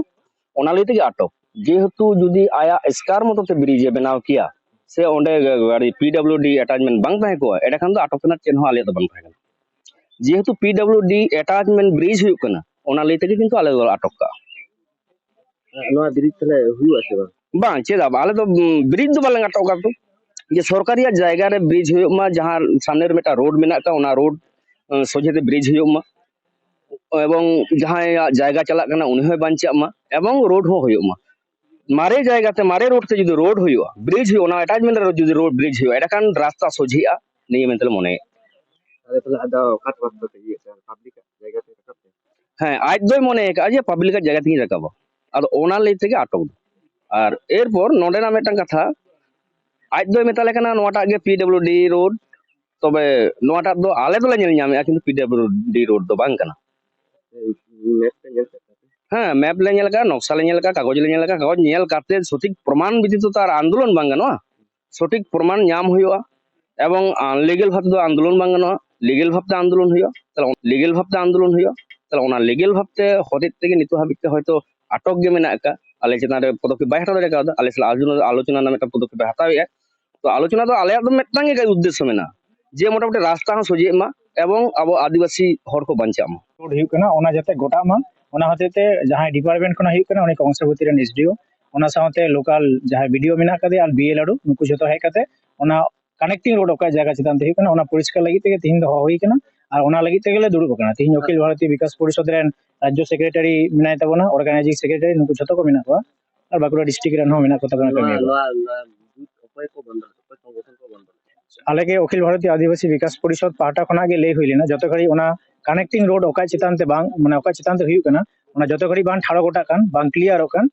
ᱚᱱᱟ ᱞᱟᱹᱭ ᱛᱮᱜᱮ ᱟᱴᱚᱠ᱾ ᱡᱮᱦᱮᱛᱩ ᱡᱩᱫᱤ ᱟᱭᱟᱜ ᱮᱥᱠᱟᱨ ᱢᱚᱛᱚ ᱛᱮ ᱵᱨᱤᱡᱽ ᱮ ᱵᱮᱱᱟᱣ ᱠᱮᱭᱟ, ᱥᱮ ᱚᱸᱰᱮ ᱜᱟᱹᱰᱤ ᱯᱤ ᱰᱟᱵᱞᱤᱭᱩ ᱰᱤ ᱮᱴᱟᱪᱢᱮᱱᱴ ᱵᱟᱝ ᱛᱟᱦᱮᱸ ᱠᱚᱜᱼᱟ, ᱮᱸᱰᱮᱠᱷᱟᱱ ᱫᱚ ᱟᱴᱚᱠ ᱨᱮᱱᱟᱜ ᱪᱮᱫ ᱦᱚᱸ ᱟᱞᱮᱭᱟᱜ ᱫᱚ ᱵᱟᱝ ᱛᱟᱦᱮᱸ ᱠᱟᱱᱟ᱾ ᱡᱮᱦᱮᱛᱩ ᱯᱤ ᱰᱟᱵᱞᱤᱭᱩ ᱰᱤ ᱮᱴᱟᱪᱢᱮᱱᱴ ᱵᱨᱤᱡᱽ ᱦᱩᱭᱩᱜ ᱠᱟᱱᱟ, ᱚᱱᱟ ᱞᱟᱹᱭ ᱛᱮᱜᱮ ᱠᱤᱱᱛᱩ ᱟᱞᱮ ᱫᱚᱞᱮ ᱟᱴᱚᱠ ᱠᱟᱜᱼᱟ᱾ ᱱᱚᱣᱟ ᱵᱨᱤᱡᱽ ᱛᱟᱦᱞᱮ ᱦᱩᱭᱩᱜᱼᱟ ᱥᱮ ᱵᱟᱝ? ᱵᱟᱝ, ᱪᱮᱫᱟᱜ ᱵᱟᱝ? ᱟᱞᱮ ᱫᱚ, ᱩᱸ, ᱵᱨᱤᱡᱽ ᱫᱚ ᱵᱟᱞᱮ ᱟᱴᱚᱠ ᱠᱟᱜᱼᱟ ᱛᱚ᱾ ᱡᱮ ᱥᱚᱨᱠᱟᱨᱤᱭᱟᱜ ᱡᱟᱭᱜᱟ ᱨᱮ ᱵᱨᱤᱡᱽ ᱦᱩᱭᱩᱜ ᱢᱟ, ᱡᱟᱦᱟᱸ ᱥᱟᱢᱱᱮ ᱨᱮ ᱢᱤᱫᱴᱟᱝ ᱨᱳᱰ ᱢᱮᱱᱟᱜ ᱟᱠᱟᱫ, ᱚᱱᱟ ᱨᱳᱰ, ᱩᱸ, ᱥᱚᱡᱷᱮ ᱛᱮ ᱵᱨᱤᱡᱽ ᱦᱩᱭᱩᱜ ᱢᱟ, ᱮᱵᱚᱝ ᱡᱟᱦᱟᱸᱭᱟᱜ ᱡᱟᱭᱜᱟ ᱪᱟᱞᱟᱜ ᱠᱟᱱᱟ ᱩᱱᱤ ᱦᱚᱸᱭ ᱵᱟᱧᱪᱟᱜ ᱢᱟ, ᱮᱵᱚᱝ ᱨᱳᱰ ᱦᱚᱸ ᱦᱩᱭᱩᱜ ᱢᱟ᱾ ᱢᱟᱨᱮ ᱡᱟᱭᱜᱟ ᱛᱮ, ᱢᱟᱨᱮ ᱨᱳᱰ ᱛᱮ ᱡᱩᱫᱤ ᱨᱳᱰ ᱦᱩᱭᱩᱜᱼᱟ, ᱵᱨᱤᱡᱽ ᱦᱩᱭᱩᱜᱼᱟ, ᱚᱱᱟ ᱮᱴᱟᱪᱢᱮᱱᱴ ᱨᱮ ᱡᱩᱫᱤ ᱨᱳᱰ ᱵᱨᱤᱡᱽ ᱦᱩᱭᱩᱜᱼᱟ, ᱮᱸᱰᱮᱠᱷᱟᱱ ᱨᱟᱥᱛᱟ ᱥᱚᱡᱷᱮᱜᱼᱟ, ᱱᱤᱭᱟᱹ ᱢᱮᱱᱛᱮ ᱞᱮ ᱢᱚᱱᱮᱭᱮᱫᱼᱟ᱾ ᱟᱫᱚ ᱛᱟᱦᱞᱮ ᱟᱫᱚ ᱚᱠᱟ ᱴᱚᱴᱷᱟ ᱠᱷᱚᱱ ᱯᱮ ᱤᱭᱟᱹᱭᱮᱫ ᱛᱟᱦᱮᱸᱫ? ᱯᱟᱵᱽᱞᱤᱠᱟᱜ ᱡᱟᱭᱜᱟ ᱛᱮ ᱨᱟᱠᱟᱵ ᱛᱮ? ᱦᱮᱸ, ᱟᱡ ᱫᱚᱭ ᱢᱚᱱᱮ ᱟᱠᱟᱫᱼᱟ ᱡᱮ ᱯᱟᱵᱽᱞᱤᱠᱟᱜ ᱡᱟᱭᱜᱟ ᱛᱮᱜᱤᱧ ᱨᱟᱠᱟᱵᱟ, ᱟᱫᱚ ᱚᱱᱟ ᱞᱟᱹᱭ ᱛᱮᱜᱮ ᱟᱴᱚᱠ ᱫᱚ᱾ ᱟᱨ ᱮᱨᱯᱚᱨ ᱱᱚᱰᱮᱱᱟᱜ ᱢᱤᱫᱴᱟᱝ ᱠᱟᱛᱷᱟ, ᱟᱡ ᱫᱚᱭ ᱢᱮᱛᱟ ᱞᱮ ᱠᱟᱱᱟ ᱱᱚᱣᱟᱴᱟᱜ ᱜᱮ ᱯᱤᱰᱟᱵᱽᱞᱤᱭᱩᱰᱤ ᱨᱳᱰ, ᱛᱚᱵᱮ ᱱᱚᱣᱟᱴᱟᱜ ᱫᱚ ᱟᱞᱮ ᱫᱚᱞᱮ ᱧᱮᱞ ᱧᱟᱢᱮᱫᱼᱟ, ᱠᱤᱱᱛᱩ ᱯᱤᱰᱟᱵᱽᱞᱤᱭᱩᱰᱤ ᱨᱳᱰ ᱫᱚ ᱵᱟᱝ ᱠᱟᱱᱟ᱾ ᱢᱮᱯ ᱯᱮ ᱧᱮᱞ ᱠᱮᱫ ᱛᱟᱯᱮ? ᱦᱮᱸ, ᱢᱮᱯ ᱞᱮ ᱧᱮᱞ ᱟᱠᱟᱫᱼᱟ, ᱱᱚᱠᱥᱟ ᱞᱮ ᱧᱮᱞ ᱟᱠᱟᱫᱼᱟ, ᱠᱟᱜᱚᱡᱽ ᱞᱮ ᱧᱮᱞ ᱟᱠᱟᱫᱼᱟ, ᱠᱟᱜᱚᱡᱽ ᱧᱮᱞ ᱠᱟᱛᱮ ᱥᱚᱴᱷᱤᱠ ᱯᱨᱚᱢᱟᱱ ᱵᱮᱛᱤᱛᱚ ᱛᱚ ᱟᱨ ᱟᱱᱫᱳᱞᱚᱱ ᱵᱟᱝ ᱜᱟᱱᱚᱜᱼᱟ᱾ ᱥᱚᱴᱷᱤᱠ ᱯᱨᱚᱢᱟᱱ ᱧᱟᱢ ᱦᱩᱭᱩᱜᱼᱟ, ᱮᱵᱚᱝ ᱟᱱᱞᱤᱜᱟᱞ ᱵᱷᱟᱵ ᱛᱮᱫᱚ ᱟᱱᱫᱳᱞᱚᱱ ᱵᱟᱝ ᱜᱟᱱᱚᱜᱼᱟ, ᱞᱤᱜᱟᱞ ᱵᱷᱟᱵ ᱛᱮ ᱟᱱᱫᱳᱞᱚᱱ ᱦᱩᱭᱩᱜᱼᱟ᱾ ᱛᱟᱦᱞᱮ ᱞᱤᱜᱟᱞ ᱵᱷᱟᱵ ᱛᱮ ᱟᱱᱫᱳᱞᱚᱱ ᱦᱩᱭᱩᱜᱼᱟ, ᱛᱟᱦᱞᱮ ᱚᱱᱟ ᱞᱤᱜᱟᱞ ᱵᱷᱟᱵ ᱛᱮ ᱦᱚᱛᱮᱡ ᱛᱮᱜᱮ ᱱᱤᱛᱚᱜ ᱦᱟᱹᱵᱤᱡ ᱛᱮ ᱦᱚᱭᱛᱳ ᱟᱴᱚᱠ ᱜᱮ ᱢᱮᱱᱟᱜ ᱟᱠᱟᱫ, ᱟᱞᱮ ᱪᱮᱛᱟᱱ ᱨᱮ ᱯᱚᱫᱚᱠᱷᱮᱯ ᱵᱟᱭ ᱦᱟᱛᱟᱣ ᱫᱟᱲᱮ ᱠᱟᱣᱫᱟ, ᱟᱞᱮ ᱥᱟᱞᱟᱜ ᱟᱞᱳᱪᱚᱱᱟ, ᱟᱞᱳᱪᱚᱱᱟ ᱨᱮᱱᱟᱜ ᱢᱤᱫᱴᱟᱝ ᱯᱚᱫᱚᱠᱷᱮᱯ ᱮ ᱦᱟᱛᱟᱣᱮᱫᱼᱟ᱾ ᱛᱚ ᱟᱞᱳᱪᱚᱱᱟ ᱫᱚ ᱟᱞᱮᱭᱟᱜ ᱫᱚ ᱢᱤᱫᱴᱟᱝ ᱜᱮ ᱩᱫᱽᱫᱮᱥᱥᱚ ᱢᱮᱱᱟᱜᱼᱟ, ᱡᱮ ᱢᱚᱴᱟᱢᱩᱴᱤ ᱨᱟᱥᱛᱟ ᱦᱚᱸ ᱥᱚᱡᱷᱮᱜ ᱢᱟ ᱮᱵᱚᱝ ᱟᱵᱚ ᱟᱹᱫᱤᱵᱟᱹᱥᱤ ᱦᱚᱲ ᱠᱚ ᱵᱟᱧᱪᱟᱜ ᱢᱟ᱾ ᱨᱳᱰ ᱦᱩᱭᱩᱜ ᱠᱟᱱᱟ, ᱚᱱᱟ ᱡᱟᱛᱮ ᱜᱚᱴᱟᱜ ᱢᱟ, ᱚᱱᱟ ᱦᱚᱛᱮᱡ ᱛᱮ ᱡᱟᱦᱟᱸᱭ ᱰᱤᱯᱟᱨᱴᱢᱮᱱᱴ ᱠᱷᱚᱱᱟᱜ ᱦᱩᱭᱩᱜ ᱠᱟᱱᱟ, ᱩᱱᱤ ᱠᱚᱝᱥᱟᱵᱚᱛᱤ ᱨᱮᱱ ᱮᱥ ᱰᱤ ᱳ, ᱚᱱᱟ ᱥᱟᱶᱛᱮ ᱞᱳᱠᱟᱞ ᱡᱟᱦᱟᱸᱭ ᱵᱤ ᱰᱤ ᱳ ᱢᱮᱱᱟᱜ ᱟᱠᱟᱫᱮᱭᱟ ᱟᱨ ᱵᱤ ᱮᱞ ᱟᱨ ᱳ, ᱱᱩᱠᱩ ᱡᱷᱚᱛᱚ ᱦᱮᱡ ᱠᱟᱛᱮ ᱚᱱᱟ ᱠᱟᱱᱮᱠᱴᱤᱝ ᱨᱳᱰ ᱚᱠᱟ ᱡᱟᱭᱜᱟ ᱪᱮᱛᱟᱱ ᱛᱮ ᱦᱩᱭᱩᱜ ᱠᱟᱱᱟ, ᱚᱱᱟ ᱯᱚᱨᱤᱥᱠᱟᱨ ᱞᱟᱹᱜᱤᱫ ᱛᱮᱜᱮ ᱛᱤᱦᱤᱧ ᱫᱚ ᱦᱚᱦᱚ ᱦᱩᱭ ᱠᱟᱱᱟ᱾ ᱟᱨ ᱚᱱᱟ ᱞᱟᱹᱜᱤᱫ ᱛᱮᱜᱮ ᱞᱮ ᱫᱩᱲᱩᱵ ᱟᱠᱟᱱᱟ᱾ ᱛᱤᱦᱤᱧ ᱚᱠᱷᱤᱞ ᱵᱷᱟᱨᱚᱛᱤᱭᱚ ᱵᱤᱠᱟᱥ ᱯᱚᱨᱤᱥᱚᱫᱽ ᱨᱮᱱ ᱨᱟᱡᱽᱡᱚ ᱥᱮᱠᱨᱮᱴᱟᱨᱤ ᱢᱮᱱᱟᱭ ᱛᱟᱵᱚᱱᱟ, ᱚᱨᱜᱟᱱᱟᱭᱡᱤᱝ ᱥᱮᱠᱨᱮᱴᱟᱨᱤ, ᱱᱩᱠᱩ ᱡᱷᱚᱛᱚ ᱠᱚ ᱢᱮᱱᱟᱜ ᱠᱚᱣᱟ᱾ ᱟᱨ ᱵᱟᱸᱠᱩᱲᱟ ᱰᱤᱥᱴᱨᱤᱠᱴ ᱨᱮᱱ ᱦᱚᱸ ᱢᱮᱱᱟᱜ ᱠᱚ ᱛᱟᱵᱚᱱᱟ ᱱᱚᱣᱟ, ᱠᱟᱹᱢᱤᱭᱟᱹ ᱠᱚ᱾ ᱱᱚᱣᱟ, ᱱᱚᱣᱟ ᱡᱩᱛ ᱚᱠᱚᱭ ᱠᱚ ᱵᱚᱱᱫᱚ ᱞᱮᱫᱟ? ᱚᱠᱚᱭ ᱥᱚᱝᱜᱚᱴᱷᱚᱱ ᱠᱚ ᱵᱚᱱᱫᱚ ᱞᱮᱫᱟ? ᱟᱞᱮ ᱜᱮ ᱚᱠᱷᱤᱞ ᱵᱷᱟᱨᱚᱛᱤᱭᱚ ᱟᱹᱫᱤᱵᱟᱹᱥᱤ ᱵᱤᱠᱟᱥ ᱯᱚᱨᱤᱥᱚᱫᱽ ᱯᱟᱦᱴᱟ ᱠᱷᱚᱱᱟᱜ ᱜᱮ ᱞᱟᱹᱭ ᱦᱩᱭ ᱞᱮᱱᱟ, ᱡᱚᱛᱚ ᱜᱷᱟᱹᱲᱤᱡ ᱚᱱᱟ ᱠᱟᱱᱮᱠᱴᱤᱝ ᱨᱳᱰ ᱚᱠᱟ ᱪᱮᱛᱟᱱ ᱛᱮ ᱵᱟᱝ, ᱢᱟᱱᱮ ᱚᱠᱟ ᱪᱮᱛᱟᱱ ᱛᱮ ᱦᱩᱭᱩᱜ ᱠᱟᱱᱟ, ᱚᱱᱟ ᱡᱚᱛᱚ ᱜᱷᱟᱹᱲᱤᱡ ᱵᱟᱝ ᱴᱷᱟᱲᱚ ᱜᱚᱴᱟᱜ ᱠᱟᱱ, ᱵᱟᱝ ᱠᱞᱤᱭᱟᱨᱚᱜ ᱠᱟᱱ,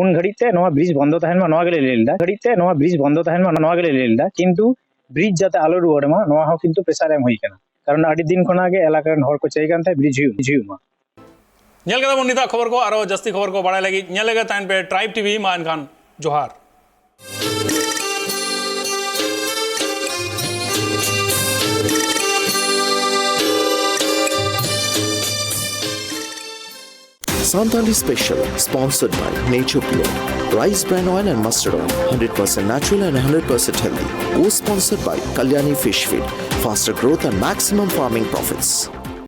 ᱩᱱ ᱜᱷᱟᱹᱲᱤᱡ ᱛᱮ ᱱᱚᱣᱟ ᱵᱨᱤᱡᱽ ᱵᱚᱱᱫᱚ ᱛᱟᱦᱮᱱ ᱢᱟ, ᱱᱚᱣᱟ ᱜᱮᱞᱮ ᱞᱟᱹᱭ ᱞᱮᱫᱟ᱾ ᱜᱷᱟᱹᱲᱤᱡ ᱛᱮ ᱱᱚᱣᱟ ᱵᱨᱤᱡᱽ ᱵᱚᱱᱫᱚ ᱛᱟᱦᱮᱱ ᱢᱟ, ᱱᱚᱣᱟ ᱜᱮᱞᱮ ᱞᱟᱹᱭ ᱞᱮᱫᱟ, ᱠᱤᱱᱛᱩ ᱵᱨᱤᱡᱽ ᱡᱟᱛᱮ ᱟᱞᱚ ᱨᱩᱣᱟᱹᱲ ᱢᱟ, ᱱᱚᱣᱟ ᱦᱚᱸ ᱠᱤᱱᱛᱩ ᱯᱨᱮᱥᱟᱨ ᱮᱢ ᱦᱩᱭ ᱠᱟᱱᱟ᱾ ᱠᱟᱨᱚᱱ ᱟᱹᱰᱤ ᱫᱤᱱ ᱠᱷᱚᱱᱟᱜ ᱜᱮ ᱮᱞᱟᱠᱟ ᱨᱮᱱ ᱦᱚᱲ ᱠᱚ ᱪᱟᱹᱭ ᱠᱟᱱ ᱛᱟᱦᱮᱸᱫ ᱵᱨᱤᱡᱽ ᱦᱩᱭᱩᱜ, ᱵᱨᱤᱡᱽ ᱦᱩᱭᱩᱜ ᱢᱟ᱾ ᱧᱮᱞ ᱠᱮᱫᱟ ᱵᱚᱱ ᱱᱤᱛᱟᱜ ᱠᱷᱚᱵᱚᱨ ᱠᱚ᱾ ᱟᱨᱚ ᱡᱟᱹᱥᱛᱤ ᱠᱷᱚᱵᱚᱨ ᱠᱚ ᱵᱟᱲᱟᱭ ᱞᱟᱹᱜᱤᱫ ᱧᱮᱞ ᱞᱮᱜᱮ ᱛᱟᱦᱮᱱ ᱯᱮ ᱴᱨᱟᱭᱤᱵᱽ ᱴᱤᱵᱷᱤ᱾ ᱢᱟ ᱮᱱᱠᱷᱟᱱ ᱡᱚᱦᱟᱨ᱾ Santali Special, sponsored by Nature Pure, Rice Bran Oil and Mustard Oil, hundred percent natural and hundred percent healthy. Co-sponsored by Kalyani Fish Feed, faster growth and maximum farming profits.